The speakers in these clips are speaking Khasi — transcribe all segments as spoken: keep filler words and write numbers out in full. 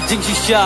Jingshisha.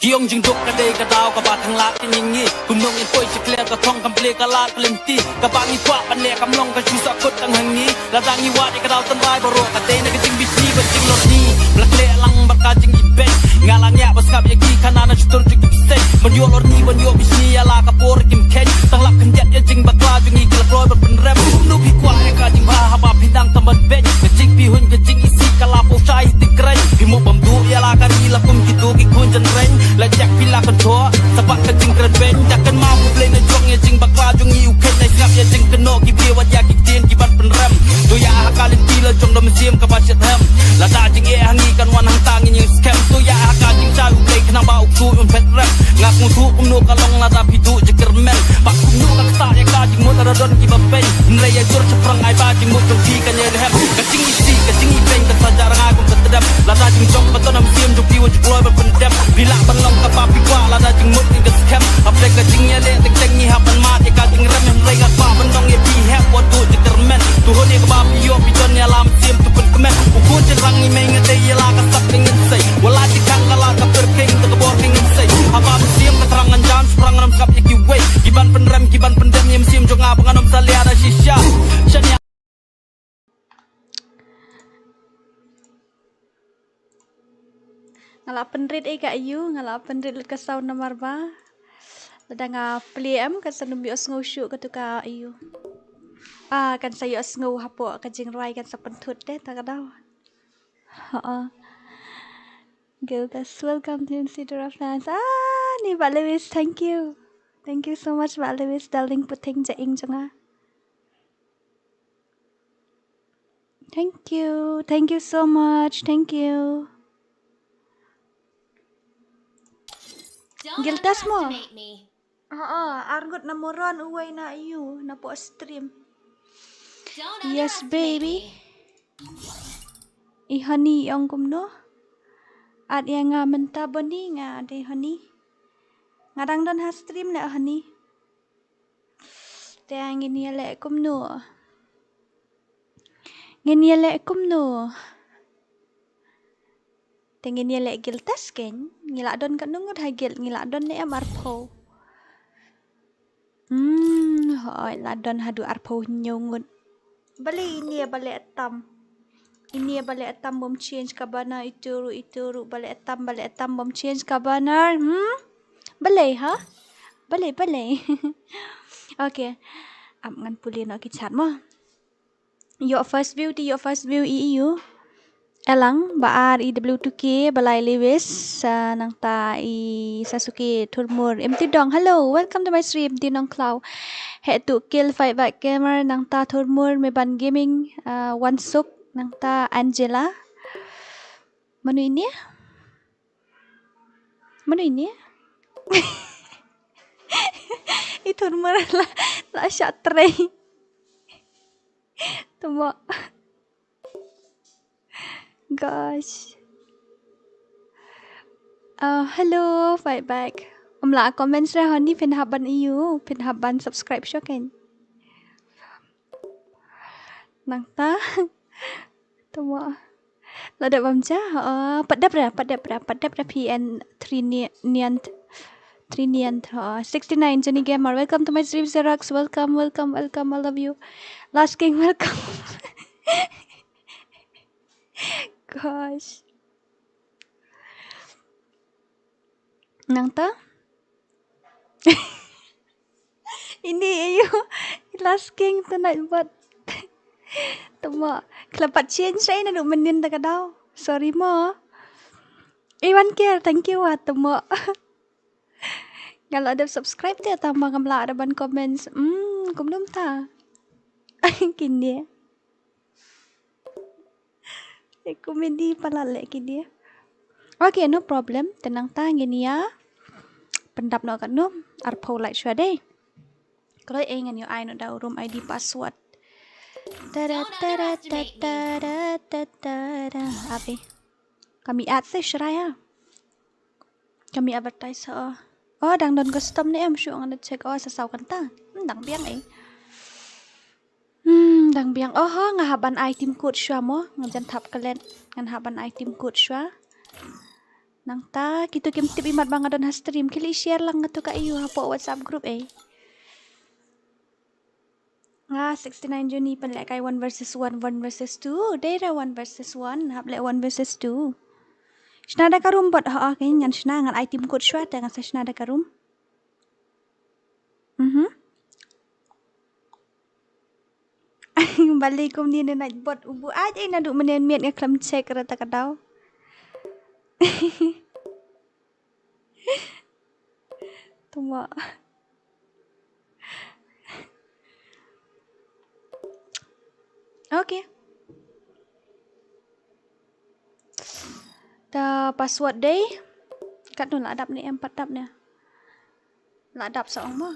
Ki ong jingduk ka dei ka daw kaba tang lad ka ngi ngi. Kumno ngin poi sha clear ka thong kam plie ka lad ka lynti. Kaba ngi kwah ban leh kam long ka shu sah kut tang ha ngi. Lada ngi wad ïa ka daw tynrai baroh ka dei na ka jingbishni bad jinglorni. Ba la khleh lang bad ka jingibeiñ. Nga la ngiah ba sngap ïa ki khana na shutur jong ki bseiñ. Ban ïoh lorni ban ïoh bishni ïa la ka por kim kheiñ. Tang lap khyndiat ïa jingbakla jong ngi ki la kloi ban pynrem. Kumno phi kwah ïa ka jingbha haba phi dang tam ban beiñ. Ka jingpyrhuh ka jingisih ka la poi shai ti kren. Phi mo bam duh ïa la ka ri la kum kito ki khun jynreng. La jak phi la kyntoh sa bad ka jingkren beiñ. Dak kan ma U Blei na jong ïa jingbakla jong ngi u kheiñ. Na sngap ïa jingkynnoh ki briew wat ïa ki ktien ki ban pynrem. To ïa ha ka lynti la jong da mynsiem kaba shitrhem. Lada jingeh ha ngi kan wan hangta ngin ïeng skhem. To ïa ha ka jingshai U Blei khnang ba u ksuid un phet rem. Nga sngewthuh kumno ka long lada phi duh jingkyrmen. Ba kumno ka ktah ïa ka jingmut lada don kiba peiñ. Hynrei ïa jur shaphrang ai ba jingmut jong phi kan ïai lhem. Ka jingisih ka jingibeiñ ka sa jah rngai kum ka tdem. Lada jingjop ba don ha mynsiem jong phi wat ju kloi ban pyndem. Phi lah ban long kaba phi kwah lada jingmut ngin ka skhem. Hapdeng ka jingïaleh teng teng ngi hap ban mad ïa ka jingrem. Hynrei nga kwah ban ong ïa phi hep wat duh jingkyrmen. To hun ïa kaba phi ïoh phi don ïa la mynsiem to pynkmen. U khun jynrang ngi mei nga dei ïa la ka sap ka ngin sei. Wat la jingkhang ka la ka pyrkhing to ka bor ka ngin sei. Haba mynsiem ka thrang ngan jam shaphrang ngam sngap ïa kiwei. Ki ban pynrem ki ban pyndem ïa mynsiem jong nga ba ngan ym salia da shisha. Shania. Nga la pynrit ei ka aiu, nga la pynrit lut ka sound namar ba lada nga plie em kan sa ym ïohsngew shuh katu ka aiu. Ah, kan sa ïohsngew hapoh ka jingrwai kan sa pynthut te ta ka daw. Ha. Gildas, welcome to Insidora fans. Ah, ni Bah Lewis, thank you. Thank you so much Bah Lewis, darling puting ja ing jong nga. Thank you. Thank you so much. Thank you. Gildas mo. Oo, arngut na moron uwei na aiu na poh stream. Yes baby. I Honey i ong kumno? Add ïa nga mynta Bonnie, nga add i Honey. Nga dang don ha stream leh Honey. Te ngin ïaleh kumno? Ngin ïaleh kumno? Te ngin ïaleh Gildas kein, ngi la don katno ngut ha Gild, ngi la don ne em arphew. Hmm, hooid la don haduh arphew hynñiew ngut. Balei ine balei atam? Ine balei atam bym change ka banner itu ruh itu ruh balei atam balei atam bym change ka banner. Hmm? Balei ha? Balei balei. Okay. Ap ngan pule noh ki chat mo. Your first view ti your first view i iu. Elang ba ar i W two K Balai Lewis, ah, nangta i Sasuke Thurmur. Imti Dong, hello, welcome to my stream. Imti Nongklaw. Head to kill fight back gamer nangta Thurmur Meban Gaming, ah, Wansuk nangta Angela. Manu ini? Manu ini? I Thurmur la la sha trei. Tuma. Gosh. Uh, hello, fight back. Ym lah comment shuh Honey, phin hap ban iu, phin hap ban subscribe shuh kein. Nangta. Tuma. La dep bam ja. Uh, pat dep ra, pat dep ra, pat dep ra P N three ni nian. Three nian. Uh, sixty-nine Jenny Gamer. Welcome to my stream, Xerox. Welcome, welcome, welcome. I love you. Last King, welcome. Gosh. Nangta? Ini ayu. Last King tonight but tuma. Khlapat change ai na duk menin da ka daw. Sorry mo. Iwan Care, thank you ah tuma. Nga la dep subscribe te tama ngam lah da ban comments. Hmm, kumno mynta? Kine. Eh, comedy palat leh kine. Okay, no problem. Te nangta ngin ïa pyndap noh katno? Arphew like shuwa dei. Kloi eh ngan ïoh ai noh da u room I D password. Tada tada tada tada tada. Abi. Kami ad te shrai ha. Kami advertise ha. Oh, dang don custom ne em shu ngan check oh sa saw kynta. Hmm, dang biang eh. Hmm, Dang biang. Oho, nga hap ban ai team code shuwa mo. Nga jan thap klet. Ngan hap ban ai team code shuwa. Nangta kito kim tip imat ba nga don ha stream, ki leh share lang nga to ka ayu hapoh WhatsApp group eh. Nga sixty-nine Juni pynlehkai one versus one, one versus two. Dei ra one versus one, hap leh one versus two. Shna da ka room bot, ha, okay, ngan shna, ngan ai team code shuwa te ngan sa shna da ka room. Mhm. Balei kumne ne Nightbot, u buaid ei naduh mynne miet nga khlem check ra ta ka daw. Tuma. Okay. Ta password dei. Katno, la dap ne em pat dap ne? La dap sa ong mo.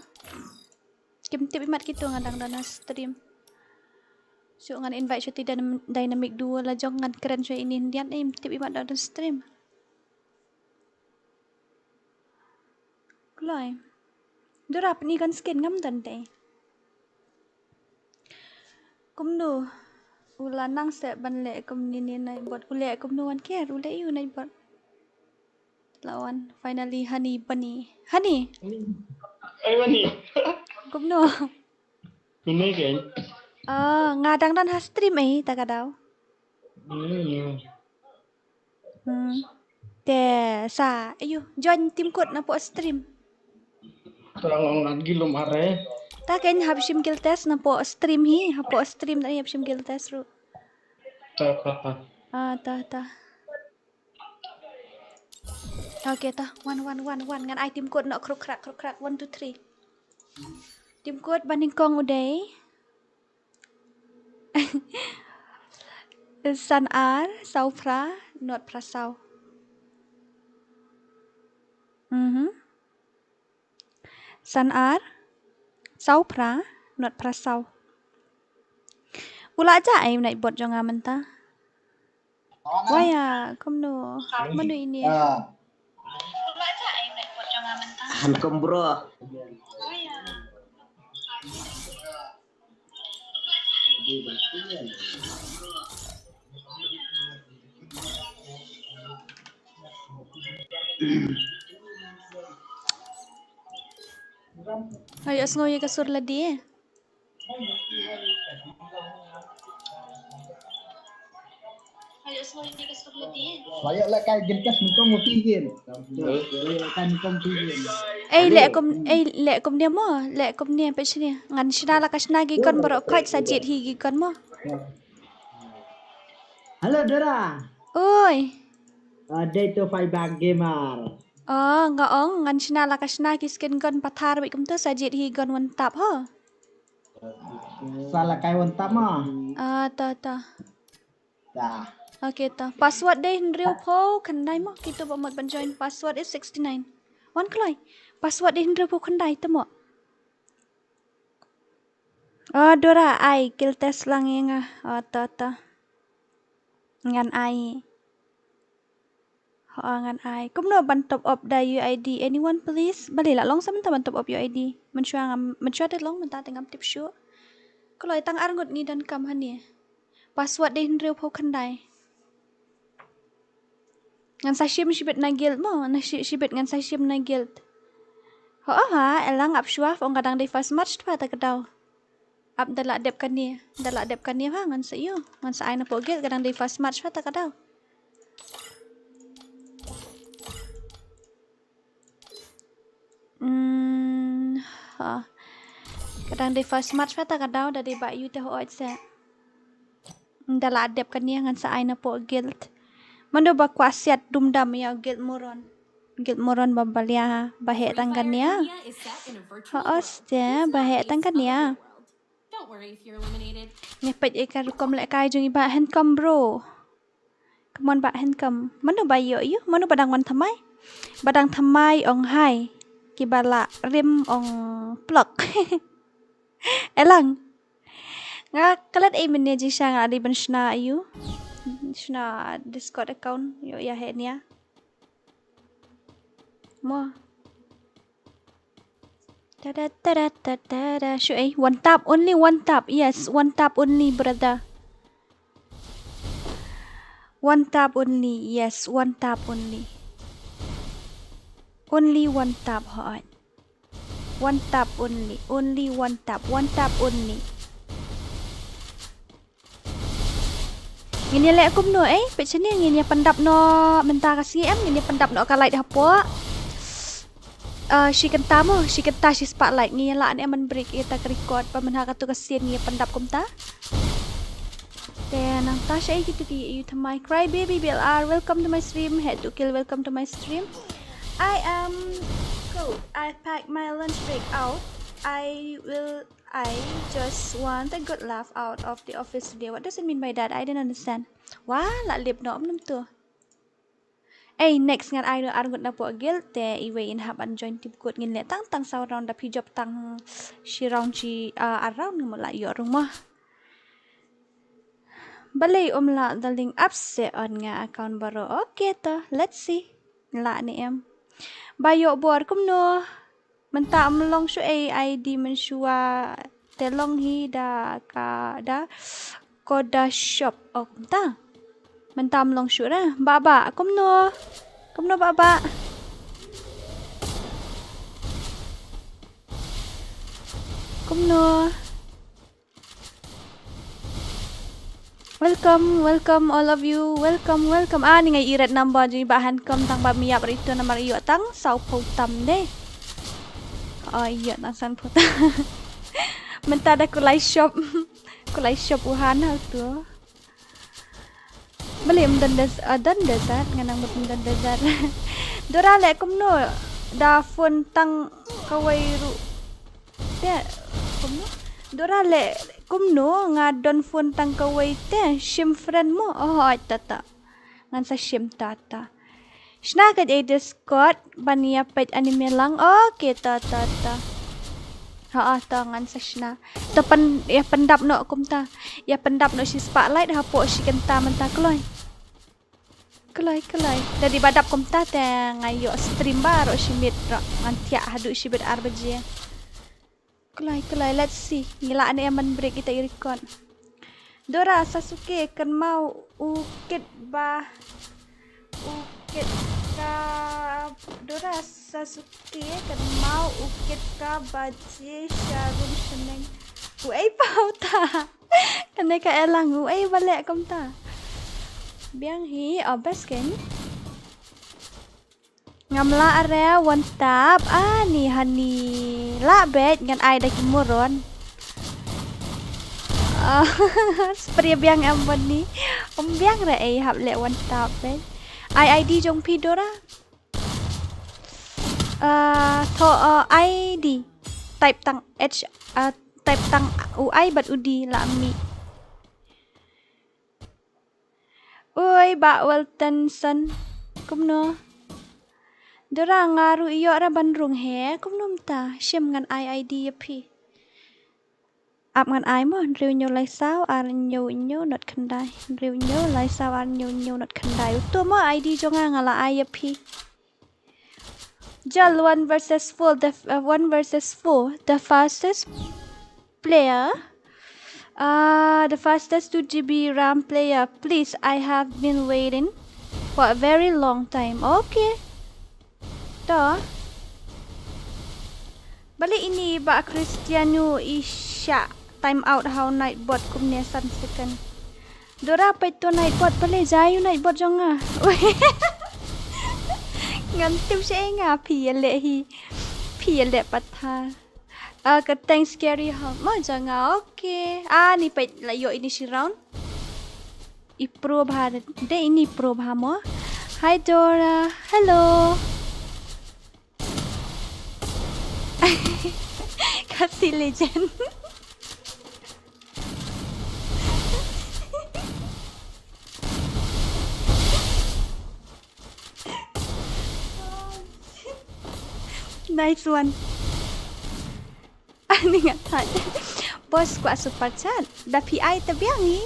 Kim tip imat kito, nga dang don ha stream. Shu ngan invite shuti dynam-, dynamic duo la jong, ngan kren shuwa ine hyndiat, eh, im tip imat don ha stream. Kloi. Dura, pyni kan skin ngam don te. Kumno? U la nang sep ban leh kumne ne Nightbot. U leh kumno, wan ker, u leh ïu Nightbot. La wan, finally, Honey Bunny. Honey! Ai, Bunny. Kumno? Kumne kein. Ah, nga dang don ha stream eh, ta ka daw. Hmm. Hmm. Te sa, ayu, join team code napoh stream. Tang ong nat gilum are. Ta kein, hap shim guild test napoh stream hi, hapoh stream ta hap shim guild test ruh. Ta, ta, ta. Ah, ta, ta. Okay, ta. Wan, wan, wan, wan. Ngan ai team code noh, kruk krak, kruk krak. One, two, three. Team code ba nyngkong u dei san ar, saw phra, nod phra saw. Mhm. San ar, saw phra, nod phra saw. U la jah ei Nightbot jong nga mynta. Waya, kumno? Mano ine? Ah. Han kom bro. Ayo, sngew ïa ka sur lade. Ei, leh kum, ei, leh kumne mo, leh kumne, peit shane. Ngan shna la ka shna ki gun baroh, khuid sa jied hi ki gun mo. Hello, Dora. Oi. Ah, dei to Five Buck Gamer. Oh, nga ong, ngan shna la ka shna ki skin gun pathar bad kumta sa jied hi gun one tap ho. Sa la kai one tap mo. Ah, to, to. Da. Okay, to. Password dei hynriew phew khyndai mo. Kito ba mut ban join, password is sixty-nine. Wan kloi. Password dei hynriew phew khyndai te mo. Oh, Dora, ai guild test lang ïa nga. Oh, to, to. Ngan ai. Ho, ngan ai. Kumno ban top up da U I D? Anyone please? Balei, la long sa mynta ban top up U I D? Mynshuwa ngam, mynshuwa te long, mynta te ngam tip shuh. Kloi, tang arngut ngi donkam hangne. Password dei hynriew phew khyndai. Ngan sa shim shibit na guild mo, na shi-, shibit ngan sa shim na guild. Ho, ha, elang ap shuwa, ong ka dang dei first match te pat ka daw. Ap da lah dep kane, da lah dep kane ha, ngan sa ïoh, ngan sa ai na poh guild, ka dang dei first match pat ka daw. Hmm, ha. Ka dang dei first match pat ka daw, da dei ba ïoh te ho oi se. Da lah dep kane ngan sa ai na poh guild. Mano ba kwah siat dum dam ïa guild moron. Guild moron ba balia ha, ba heh tang kane. Ho oste, ba heh tang kane. Ngi peit ïa ka rukom lehkai jong i Bah Henkom bro. Come on Bah Henkom. Mano ba ïoh ïoh, mano ba dang wan thymmai. Ba dang thymmai ong hai. Ki ba la rim ong plok. Elang. Nga klet ei mynne jingshisha nga dei ban shna ïa u. Shna Discord account ïoh ïa heh nia. Mo. Tada, tada, tada, tada. Shu, eh, one tap only, one tap. Yes, one tap only, brother. One tap only. Yes, one tap only. Only one tap, hooid. One tap only. Only one tap. One tap only. Ngin ïa leh kumno, eh? Peit shane, ngin ïa pyndap noh mynta ka sngi em, ngin ïa pyndap noh ka light hapoh. Ah, shi kynta mo, shi kynta shi spotlight, ngin ïa lah ne em ban break ïa kata ka record, ba mynha katu ka sien ngin ïa pyndap kumta. Te nangta shaei kitu ki ïa u thymmai. Cry baby B L R, welcome to my stream. Head to kill, welcome to my stream. I am cold. I packed my lunch bag out. I will I just want a good laugh out of the office today. What does it mean by that? I didn't understand. Wah, la lip no, um, tu. Eh, next ngan ai ar ngut na pok guild te iwei in hap ban join team code, ngin leh tang tang saw round, da phi jop tang shi round, shi, uh, ar round ngam lah ïoh rung mo. Balei um lah da link up se on nga account baroh. Okay to, let's see. Lah ne em. Ba ïoh bor kumno. Mynta ym long shuh ei ID mynshuwa te long hi da ka da Koda shop. Oh, kumta. Mynta ym long shuh ra. Ba ba, kumno? Kumno ba ba? Kumno? Welcome, welcome all of you. Welcome, welcome. Ah, ni ngai i red number jong i Bah Hankam tang ba miap ri tu namar ïoh tang saw phew tam de. Oh, ïoh tang san phew tam. Mynta da kulai shop. Kulai shop u Han ha tu. Balei ym don des, ah, don desert, nga nang mut ym don desert. Dora leh kumno da phone tang kawei ruh. Te, kumno? Dora leh kumno nga don phone tang kawei te, shim friend mo? Oh, ai tata. Ngan sa shim tata. Shna ka ei Discord ban ïa peit anime lang. Okay, ta, ta, ta. Ha, ah, ta ngan sa shna. Ta pan, ïa pyndap noh kumta. Ïa pyndap noh shi spotlight hapoh shi kynta mynta kloi. Kloi, kloi. Da dei ba dap kumta te nga ïoh stream baroh shi miet ruh. Ngan thiah haduh shibit ar baje. Kloi, kloi, let's see. Ngi lah ne em ban break ita i record. Dora Sasuke kynmaw u kit ba u kit ka Dora Sasuke kynmaw u kit ka baje sharum shneng. U ei paw ta. Kane ka elang u ei ba leh kumta. Biang hi, oh, best ken. Ngam lah re one tap, ani hani lah beit ngan ai da ki muron. Ah, spray biang em bad ni. Ym biang re ei hap leh one tap beit. Ai ID jong phi Dora. Ah, to, ah, ID. Type tang H, ah, type tang u I bad u D lah mi. Oi, Bah Weltonson. Kumno? Dora nga ruh ïoh ra ban rung he, kumno mynta? Shim ngan ai ID ïa phi. Ap ngan ai mo, hynriew hynñiew lai saw, ar hynñiew hynñiew, not khyndai. Hynriew hynñiew lai saw, ar hynñiew hynñiew, not khyndai. Uto mo ID jong nga nga la ai ïa phi. Jal one versus four, the f-, uh, one versus four, the fastest player, uh, the fastest two G B RAM player, please, I have been waiting for a very long time. Okay. To. Balei ini ba Cristiano i shah time out ha u Nightbot kumne san second. Dora peit to Nightbot, balei jai u Nightbot jong nga. Ngan tip sha nga phi ïa leh hi. Phi ïa leh pat ha. Ah, ka tank scary ha. Mo jong nga, okay. Ah, ni peit la ïoh ini shi round. I pro bha de, ini pro bha mo. Hi Dora. Hello. Khasi legend. Nice one. Ani nga thait. Boss kwah super chat. Da phi ai te biang hi.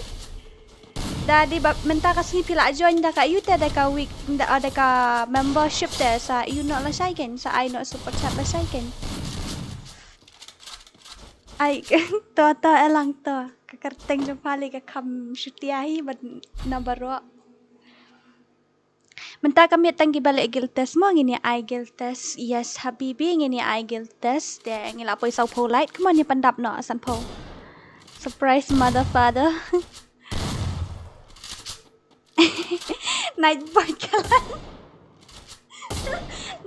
Da dei ba mynta ka sngi phi la join da ka ïu te da ka week da, da ka membership te sa ïu noh lashai ken, sa ai noh super chat lashai ken. Ai, to, to, elang to. Ka kyrteng jong pha lei ka kham shutia hi bad na baroh. Mynta ka miet tang kiba leh guild test mo, ngin ïa ai guild test. Yes, habibi, ngin ïa ai guild test. Te ngi la poi saw phew like. Come on, ïa pyndap noh san phew. Surprise, mother father. Nightbot ka lah.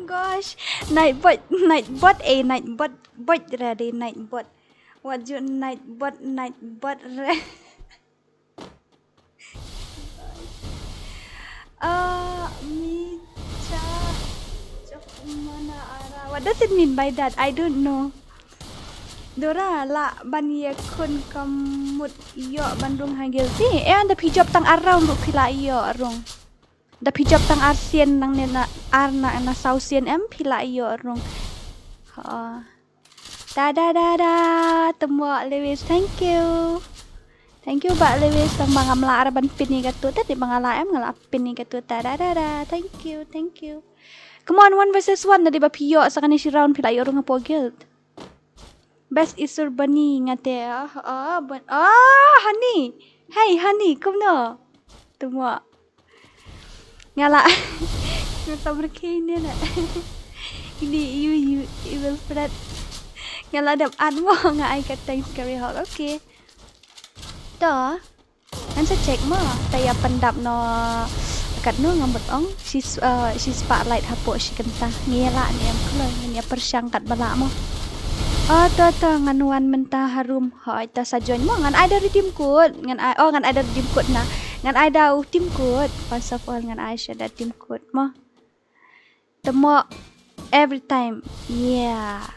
Gosh, Nightbot, Nightbot, eh, Nightbot, bot ready, Nightbot. What you Nightbot, Nightbot re. Ah, mi cha, chok mana ara. What does it mean by that? I don't know. Dora, lah ban ïakhun ka mut ïoh ban rung ha guild. Eh, ynda phi jop tang ar round ruh phi lah ïoh rung. Da phi jop tang ar sien nangne na ar na, na saw sien em phi lah ïoh rung. Ha. Da da da da. Tymboh Lewis, thank you. Thank you Bah Lewis, tang ba ngam lah ar ban pin ïa katu. Te dei ba nga lah em nga lah pin ïa katu. Da da da da. Thank you, thank you. Come on, one versus one. Da dei ba phi ïoh sa kane shi round phi lah ïoh rung hapoh guild. Best Isur Bani nga te. Ah, ah, ban, ah, Honey. Hey, Honey, kumno? Tymboh. Nga lah. Nga tam rkhe ne na. Ini you, you, you will fret. Nga lah dep at mo nga ai ka thanks kari hok. Okay. To. Ngan sa check mo. Ta ïa pyndap no. Katno nga mut ong. Shi s-, uh, shi spotlight hapoh shi kynta. Ngi ïa lah ne em kloi. Ngi ïa pyrshang kat ba lah mo. Oh, to, to, ngan wan mynta harum. Hoi, ta sa join mo. Ngan ai da redeem code. Ngan ai, oh, ngan ai da redeem code na. Ngan ai da u team code. First of all, ngan ai sha da team code mo. Tymboh every time. Yeah.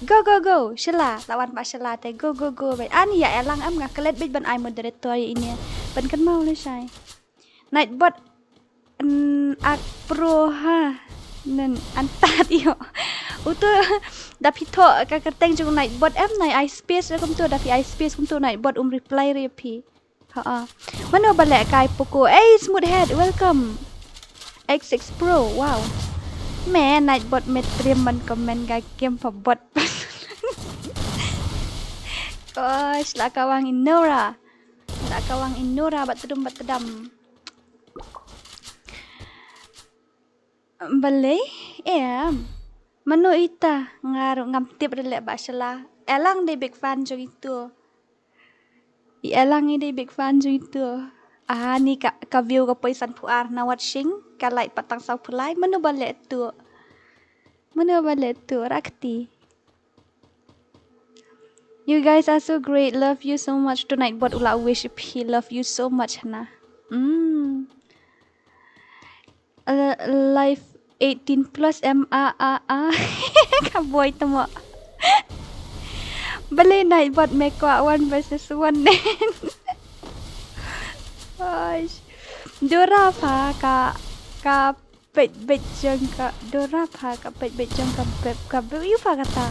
Go, go, go. Shela. Lawan ba shela te. Go, go, go. Bad ani ïa elang em nga klet bad ban ai moderator ïa ine. Ban kynmaw lashai. Nightbot. N-, ak pro ha. Nen antat ïoh. Utu da phi thoh ka kyrteng jong Nightbot em nai ai space re kumtu da phi ai space kumtu Nightbot um reply re phi. Ha. Mano ba leh kai Poco. Hey, Smooth Head, welcome. X six Pro, wow. Me Nightbot me trim ban comment ka game pa bot. Gosh, la ka wang Inora. La ka wang Inora bat tedum bat tedam. Balei? Em. Mano ita nga ruh ngam tip re leh ba shela. Elang dei big fan jong itu. I elang i dei big fan jong itu. Ah, ni ka, ka view ka poi san phew ar na watching. Ka like pat tang saw phew lai. Mano ba leh tu. Mano ba leh tu. Rakti. You guys are so great. Love you so much. Tonight bot ula wish phi love you so much hana. Mm. Uh, life eighteen plus em a a a. Ka boy tamo. Balei Nightbot me kwah one versus one nen. Gosh. Dora pha ka, ka peit beit jong ka Dora pha ka peit beit jong ka beb ka beb ïu pha kata.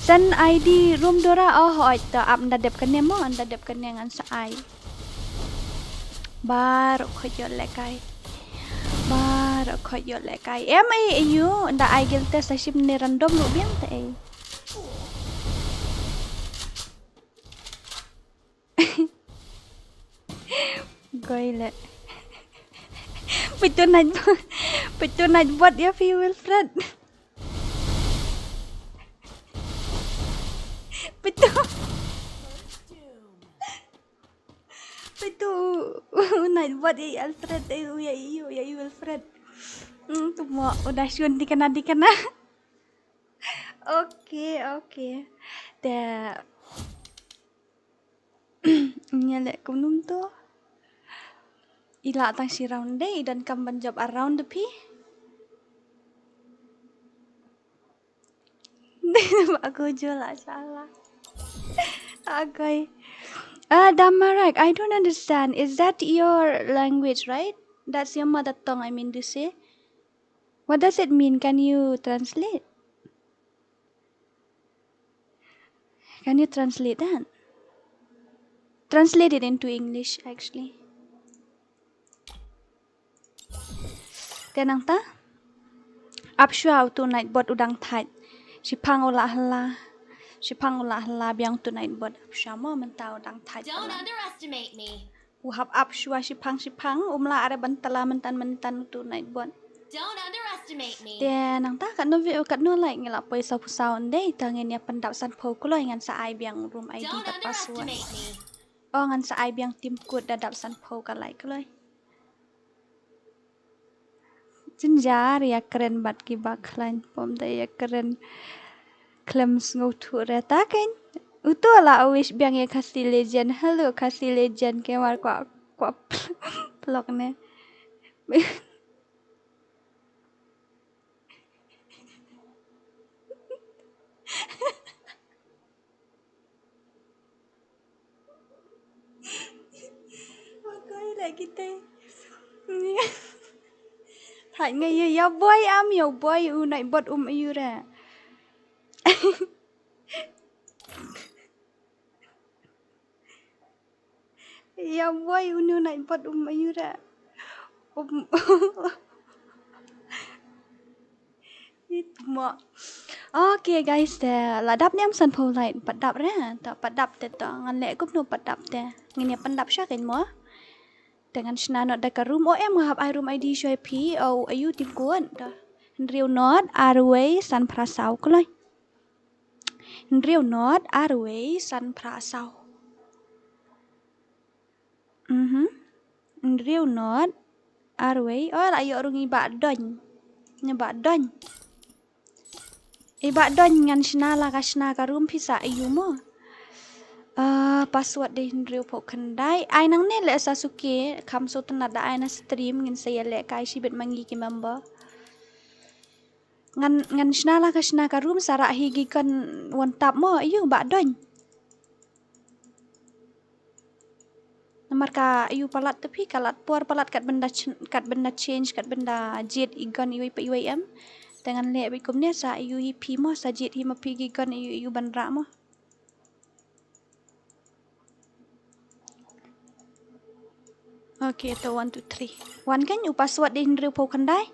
Send I D room Dora oh hoi ta ap nda dep kane mo nda dep kane ngan sa ai. Baroh khot ïoh lehkai. Baroh khot ïoh lehkai. Em ai ayu nda ai guild test sa shim ne random ruh biang te ai. Goi le. Peit tu Nightbot. Peit tu Nightbot ïa phi Wilfred. Peit tu. Peit tu Nightbot ïa Alfred ïa ïa ïa Wilfred. Hmm, tu mo udah shun di kana di kana. Okay, okay. Te Nya leh kumnum tu. I lah tang shi round de, i donkam ban jop ar round de phi. Ba ko jol ashala. Okay. Ah, Damarak, I don't understand. Is that your language, right? That's your mother tongue, I mean to say. What does it mean? Can you translate? Can you translate that? Translate it into English, actually. Te nangta? Ap shuwa utu Nightbot u dang thait. Shiphang u la hala. Shiphang u la hla biang utu Nightbot. Ap shuwa mo mynta u dang thait. Don't underestimate me. U hap ap shuwa shiphang shiphang, um lah re ban tala myntan myntan utu Nightbot. Don't underestimate me. Te nangta katno view, katno like ngi la poi? Sawphew saw ynda, te ngin ïa pyndap sanphew kloi. Ngan sa ai biang room I D bad password. Don't underestimate me. Oh, ngan sa ai biang team code da dap sanphew ka like kloi. Jynjar ïa kren bad kiba khlaiñ, pom da ïa kren khlem sngewthuh re ta kein. Uto la wish biang ïa Khasi Legend. Hello Khasi Legend, ke mar kwah, kwah plok ne. Okey, dah kita. Thait nga ïa, ïa u boi am, ïa u boi u Nightbot um ïa u re. Ïa u boi uno Nightbot um ïa u re. Um. It mo. Okay guys, te la dap ne em sanphew like? Pat dap re, te pat dap te, te ngan leh kumno pat dap te? Ngin ïa pyndap sha kein mo. Te ngan shna noh da ka room, o em nga hap ai room I D shuwa ïa phi, o ïa u team code te. Hynriew not arwei san phra saw kloi. Hynriew not arwei san phra saw. Mhm. Hynriew not arwei. Oh, la ïoh rung i Bah Doin. Ïa Bah Doin. I Bah Doin, ngan shna la ka shna ka room, phi sa ïa u mo. Ah, password dei hynriew phew khyndai. Ai nangne leh Sasuke, kham sngewtynnat da ai na stream, ngin sa ïa leh kai shibit ma ngi ki member. Ngan, ngan shna la ka shna ka room, sa rah hi ki gun one tap mo, ïa u Bah Doin. Namar ka ïa u palat te phi, ka lat por palat, kat ban da ch-, kat ban da change, kat ban da jied i gun iwei pa iwei em. Te ngan leh beit kumne, sa ïa u hi phi mo, sa jied hi ma phi ki gun ïa u, ïa u ban rah mo. Okay, to one, two, three. Wan kein, u password dei hynriew phew khyndai.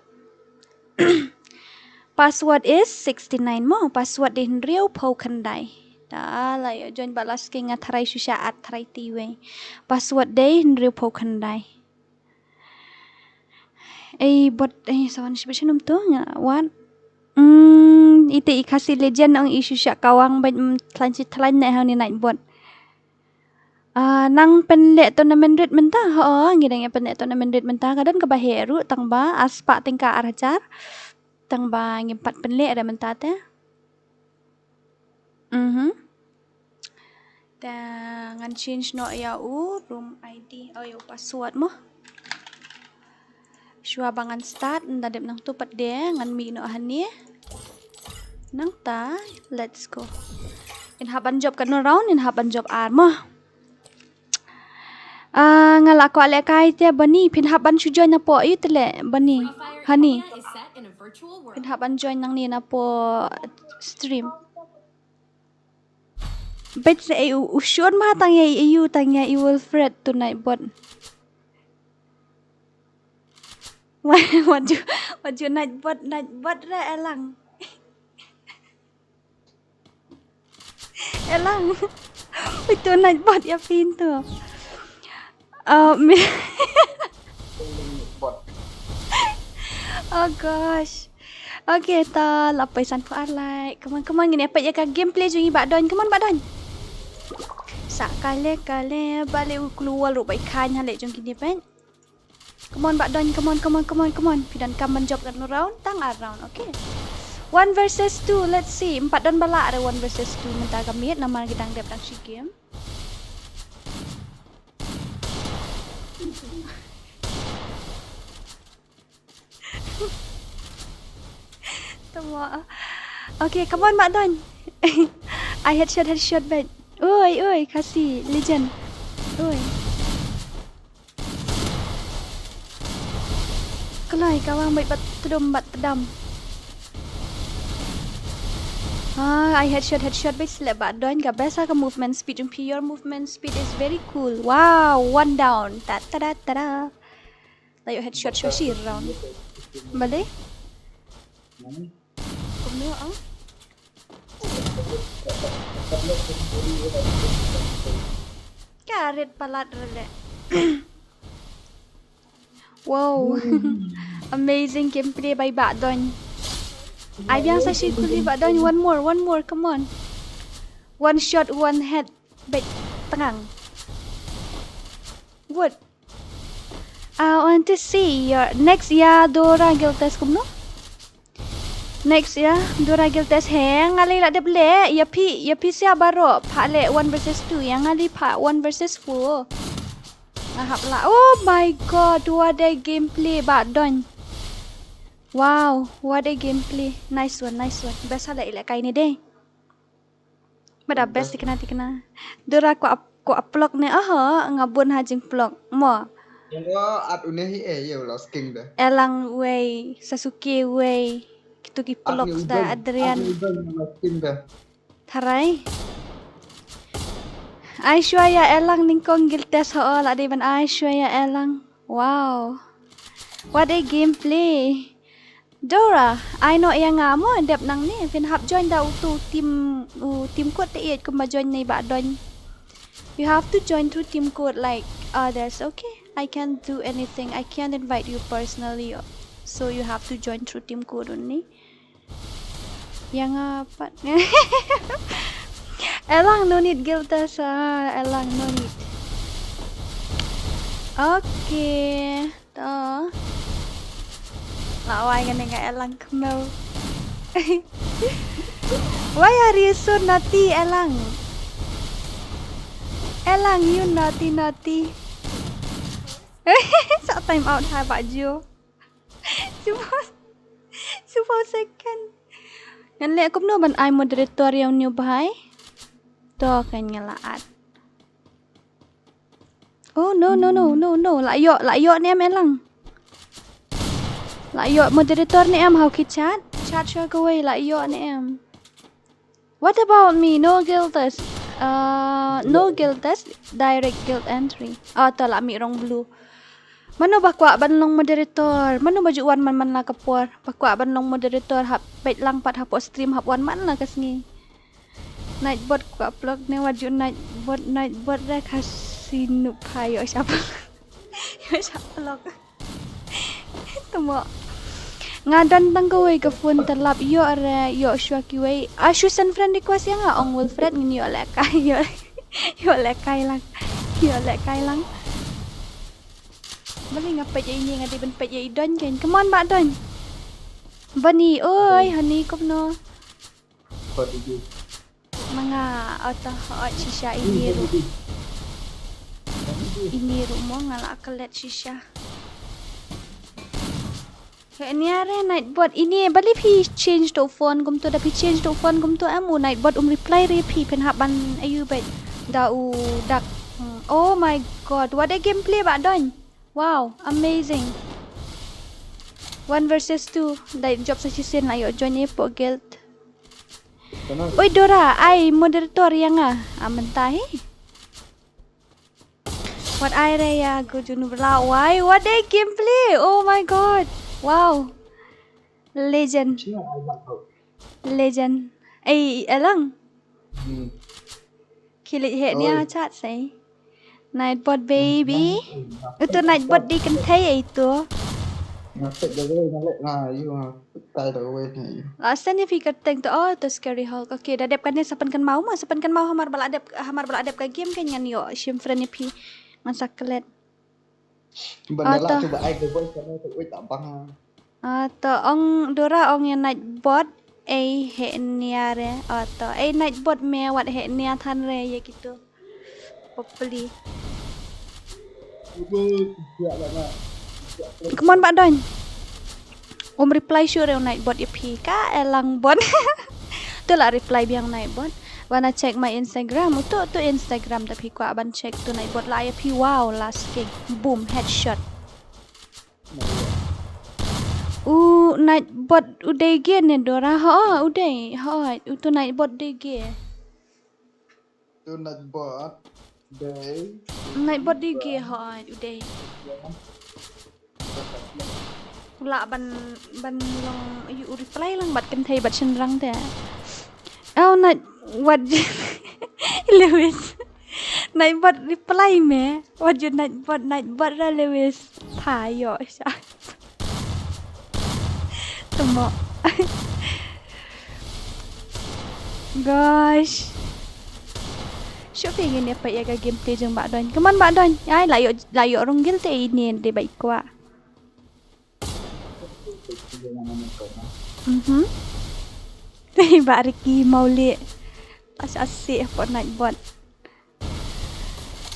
Password is sixty-nine mo, password dei hynriew phew khyndai. Ta la ïoh join ba la sking, nga tharai shisha, at tharai te iwei. Password dei hynriew phew khyndai. Ei bot, ei sa wan shibit sha num to nga wan. Hmm, ite i Khasi Legend ong i shisha kawang bad, mm, thlaiñ shi thlaiñ ne ha une Nightbot. Ah, nang pynleh tournament rit mynta? Ho, ngi dang ïa pynleh tournament rit mynta, ka don kaba heh ruh, tang ba ar spah tyngka ar hajar. Tang ba ngim pat pynleh re mynta te. Mhm. Te ngan change noh ïa u room I D, oh, ïa u password mo. Shuwa ba ngan start, nda dep nangtu pat de, ngan mih noh hangne. Nangta, let's go. Ngin hap ban jop katno round, ngin hap ban jop ar mo. Ah, nga la kwah leh kai te Bani, phin hap ban shu join napoh ïa u te leh Bani. Hani. Phin hap ban join nangne napoh stream. Bet se ei u, u shun ma tang ïa i, u tang ïa i Wilfred tu Nightbot. Wa, wa ju, wa ju Nightbot, Nightbot re elang. Elang. Itu Nightbot ïa phi tu. Uh, mi- Oh gosh. Okay, ta la poi sanphew ar like. Come on, come on, ngin ïa peit ïa ka gameplay jong i Bah Doin. Come on, Bah Doin. Sa kale kale, ba leh u klur wal ruh ba i khain ha leh jong kine peit. Come on, Bah Doin, come on, come on, come on, come on. Phi donkam ban jop katno round, tang ar round, okay. One versus two, let's see. Em pat don ba lah re one versus two mynta ka miet, namar ki dang dep dang shi game. Tama. Okay, come on, Bah Doin. Ai headshot, headshot bad. Oi, oi, Khasi Legend. Oi. Kloi, kawang bad, bad tdum, bad tdum. Ah, ai headshot, headshot bad, slap Bah Doin, ka best ha ka movement speed jong phi. Your movement speed is very cool. Wow, one down. Ta ta da ta da. La ïoh headshot shuwa shi round. Balei? Kumno, ah? Ka rit palat rele. Wow. Amazing gameplay by Bah Don. Ai biang sa shi kuli Bah Don. One more, one more, come on. One shot, one head. Beit tngang. Good. I want to see your next ya Dora Giltes kumno? Next ya Dora Giltes he ngali la dep le ya phi ya phi sia baro pha le one versus two ya ngali pha one versus four. Nga hap la. Oh my god, what a gameplay Bah Don. Wow, what a gameplay. Nice one, nice one. Best ha le ile kai ni dei. Mada best tikna tikna. Dora ko ap ko aplok ne aha nga bun ha jingplok. Mo. Yo at une hi e yo la sking de. Elang wei, Sasuke wei. Kitu ki plok da Adrian. At ni uban la sking de. Tharai. Aishwarya Elang ningkong Giltes ho la dei ban Aishwarya Elang. Wow. What a gameplay. Dora, ai no ya nga mo dep nang ne phin hap join da utu team u team code te iet kumba join nei Bah Don. You have to join through team code like others, okay? I can't do anything. I can't invite you personally. So you have to join through team code only. Ya nga pat. Elang no need Giltes. Elang no need. Okay. To. La wai kane ka Elang kmel. Why are you so naughty, Elang? Elang, you naughty, naughty. Sa time out ha Bah Ju. Siphew, siphew second. Ngan leh kumno ban ai moderator ïa u new bhai. To kan nga la add. Oh no no no no no, la ïoh, la ïoh ne em Elang. La ïoh moderator ne em ha u ki chat. Chat sha kawei, la ïoh ne em. What about me? No guild test. Uh, no guild test. Direct guild entry. Oh, to la mih rong blue. Mano ba kwah ban long moderator? Mano ba ju wan man man la ka por? Ba kwah ban long moderator hap peit lang pat hapoh stream hap wan man la ka sngi. Nightbot kwah plok ne wat ju Nightbot, Nightbot re ka sinu pha ïoh sha plok. Ïoh sha plok. Tamo. Nga don tang kawei ka phone te lap ïoh re ïoh shuwa kiwei. Ah, shu send friend request ïa nga ong Wilfred ngin ïoh lehkai ïoh. Ïoh lehkai lang. Ïoh lehkai lang. Bali nga peit ïa ini nga dei ban peit ïa i Don kein. Come on Bah Don. Bani oi hani kumno. Ma nga ota hot shisha ini ruh. Ini ruh mo nga la klet shisha. He ni are Nightbot ini bali phi change to phone kumto da phi change to phone kumto em u Nightbot um reply re phi phin hap ban ayu bad da u dak. Hmm. Oh my god, what a gameplay Bah Don. Wow, amazing. One versus two. Dai job sa shisien la ïoh join ïa poh guild. Oi Dora, ai moderator ïa nga. Ah, mynta hi. Wat ai re ïa go junu bla wai. What a gameplay. Oh my god. Wow. Legend. Legend. Ei, Elang. Hmm. Kilit he nia chat sei. Nightbot baby. Itu Nightbot di kentai itu. Nga pet da wei nga lek nga yu nga tai da wei nga yu. La sen ïa phi kyrteng to oh to Scary Hulk. Okay, da dep kane sa pynkan mau ma sa pynkan mau hamar ba la dep hamar ba la dep ka game kan ngan ïoh shim friend ïa phi. Ngan sa klet. Ban da la tu ba ai ka voice ka ne ka wei ta bang. Ah, to ong Dora ong ïa Nightbot ei he nia re. Ah, to ei Nightbot me wat he nia than re ïa kitu. Hopefully. Come on Bah Don. Um reply shuh re u Nightbot ïa phi ka Elang bot. Tu la reply biang Nightbot. Wanna check my Instagram. Utu tu Instagram tapi kwah ban check tu Nightbot la ïa phi wow last kick. Boom headshot. U Nightbot u dei ge ne Dora? Ho, u dei. Ho, u tu Nightbot dei ge. Tu Nightbot dei. Nightbot dei ge, ho, u dei. U lah ban ban long ïa u reply lang bad kynthei bad shynrang te. Oh, Nightbot. Lewis. Nightbot reply me. What you Nightbot, Nightbot ra Lewis. Pha ïoh sha. Temo. Gosh. Shu phi ngin ïa peit ïa ka gameplay jong Bah Don. Come on Bah Don. Ai la ïoh, la ïoh rung gil te ine de bai kwah. Mhm. Bah Ricky Mauli. As asi hapoh Nightbot.